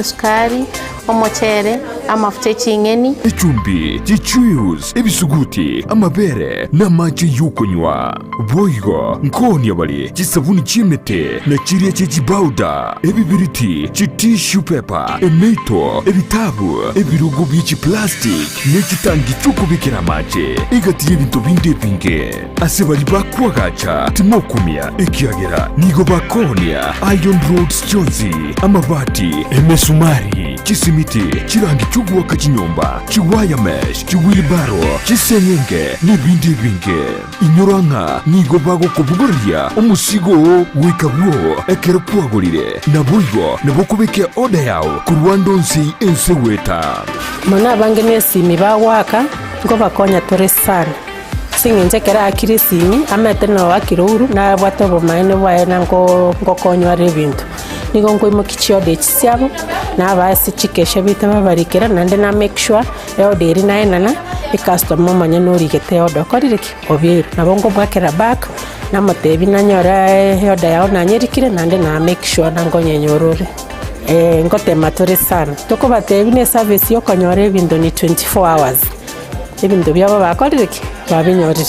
esukari, Omochere, amafuta e ching'eni. Echumbi, chichuius, ebisuguti, amabere, na amache y'okonywa. Boigo nkoonia bare chisabuni chi'emete, na chiria chie chibauda, ebibiriti, chitissue paper, emeito, ebitabu, ebirogo bie chiplastic, ne chitangi chi'okobekera amache, egati y'ebinto binde ebinge. Ase baria bakoagacha timokumia, ekiagera nigo bakoonia iron rods chionsi, amabati, emesumari, chisimiti, chirangi chi'ogoaka chinyomba, chiwire mesh, chiwheelbarrow, chiseng'enge, nebinde ebinge. Inyora ng'a nigo bagokobogoreria omosigo oo goika bwoo ekero kwagorire. Naboigo nabo okobeka eorder yao korwa ande onsi ense goeta. Mono abange nesimi bagoaka, nkobakonya tore sana. Ase eng'encho ekero aakire esimi, amaete na oakire ouru, nabwate obomaene bwaye na nko nkokonywa are ebinto. Nigo nkoimokia chiorder echi chiabo, nabaa ase chikesha baito babarikera, naende na make sure, eorder eria naenana, ecustomer omonyene origete eorder okorire ki? Obeirwe. Nabo nkomoakera back, namotebia nanyora eorder yago nanyerikire, naende na make sure na nkonyenyora ore. Nkotema tore sana, tokobatebia buna eservice ya okonyora ebinto ni 24 hours. Ebinto biabo bakorire ki? Babinyorire.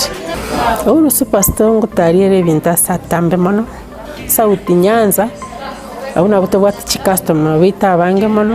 Uhuru Superstore ngotariere ebinto ase atambe mono, South Nyanza, abwo nabo tobwate chicustomer baito abange mono.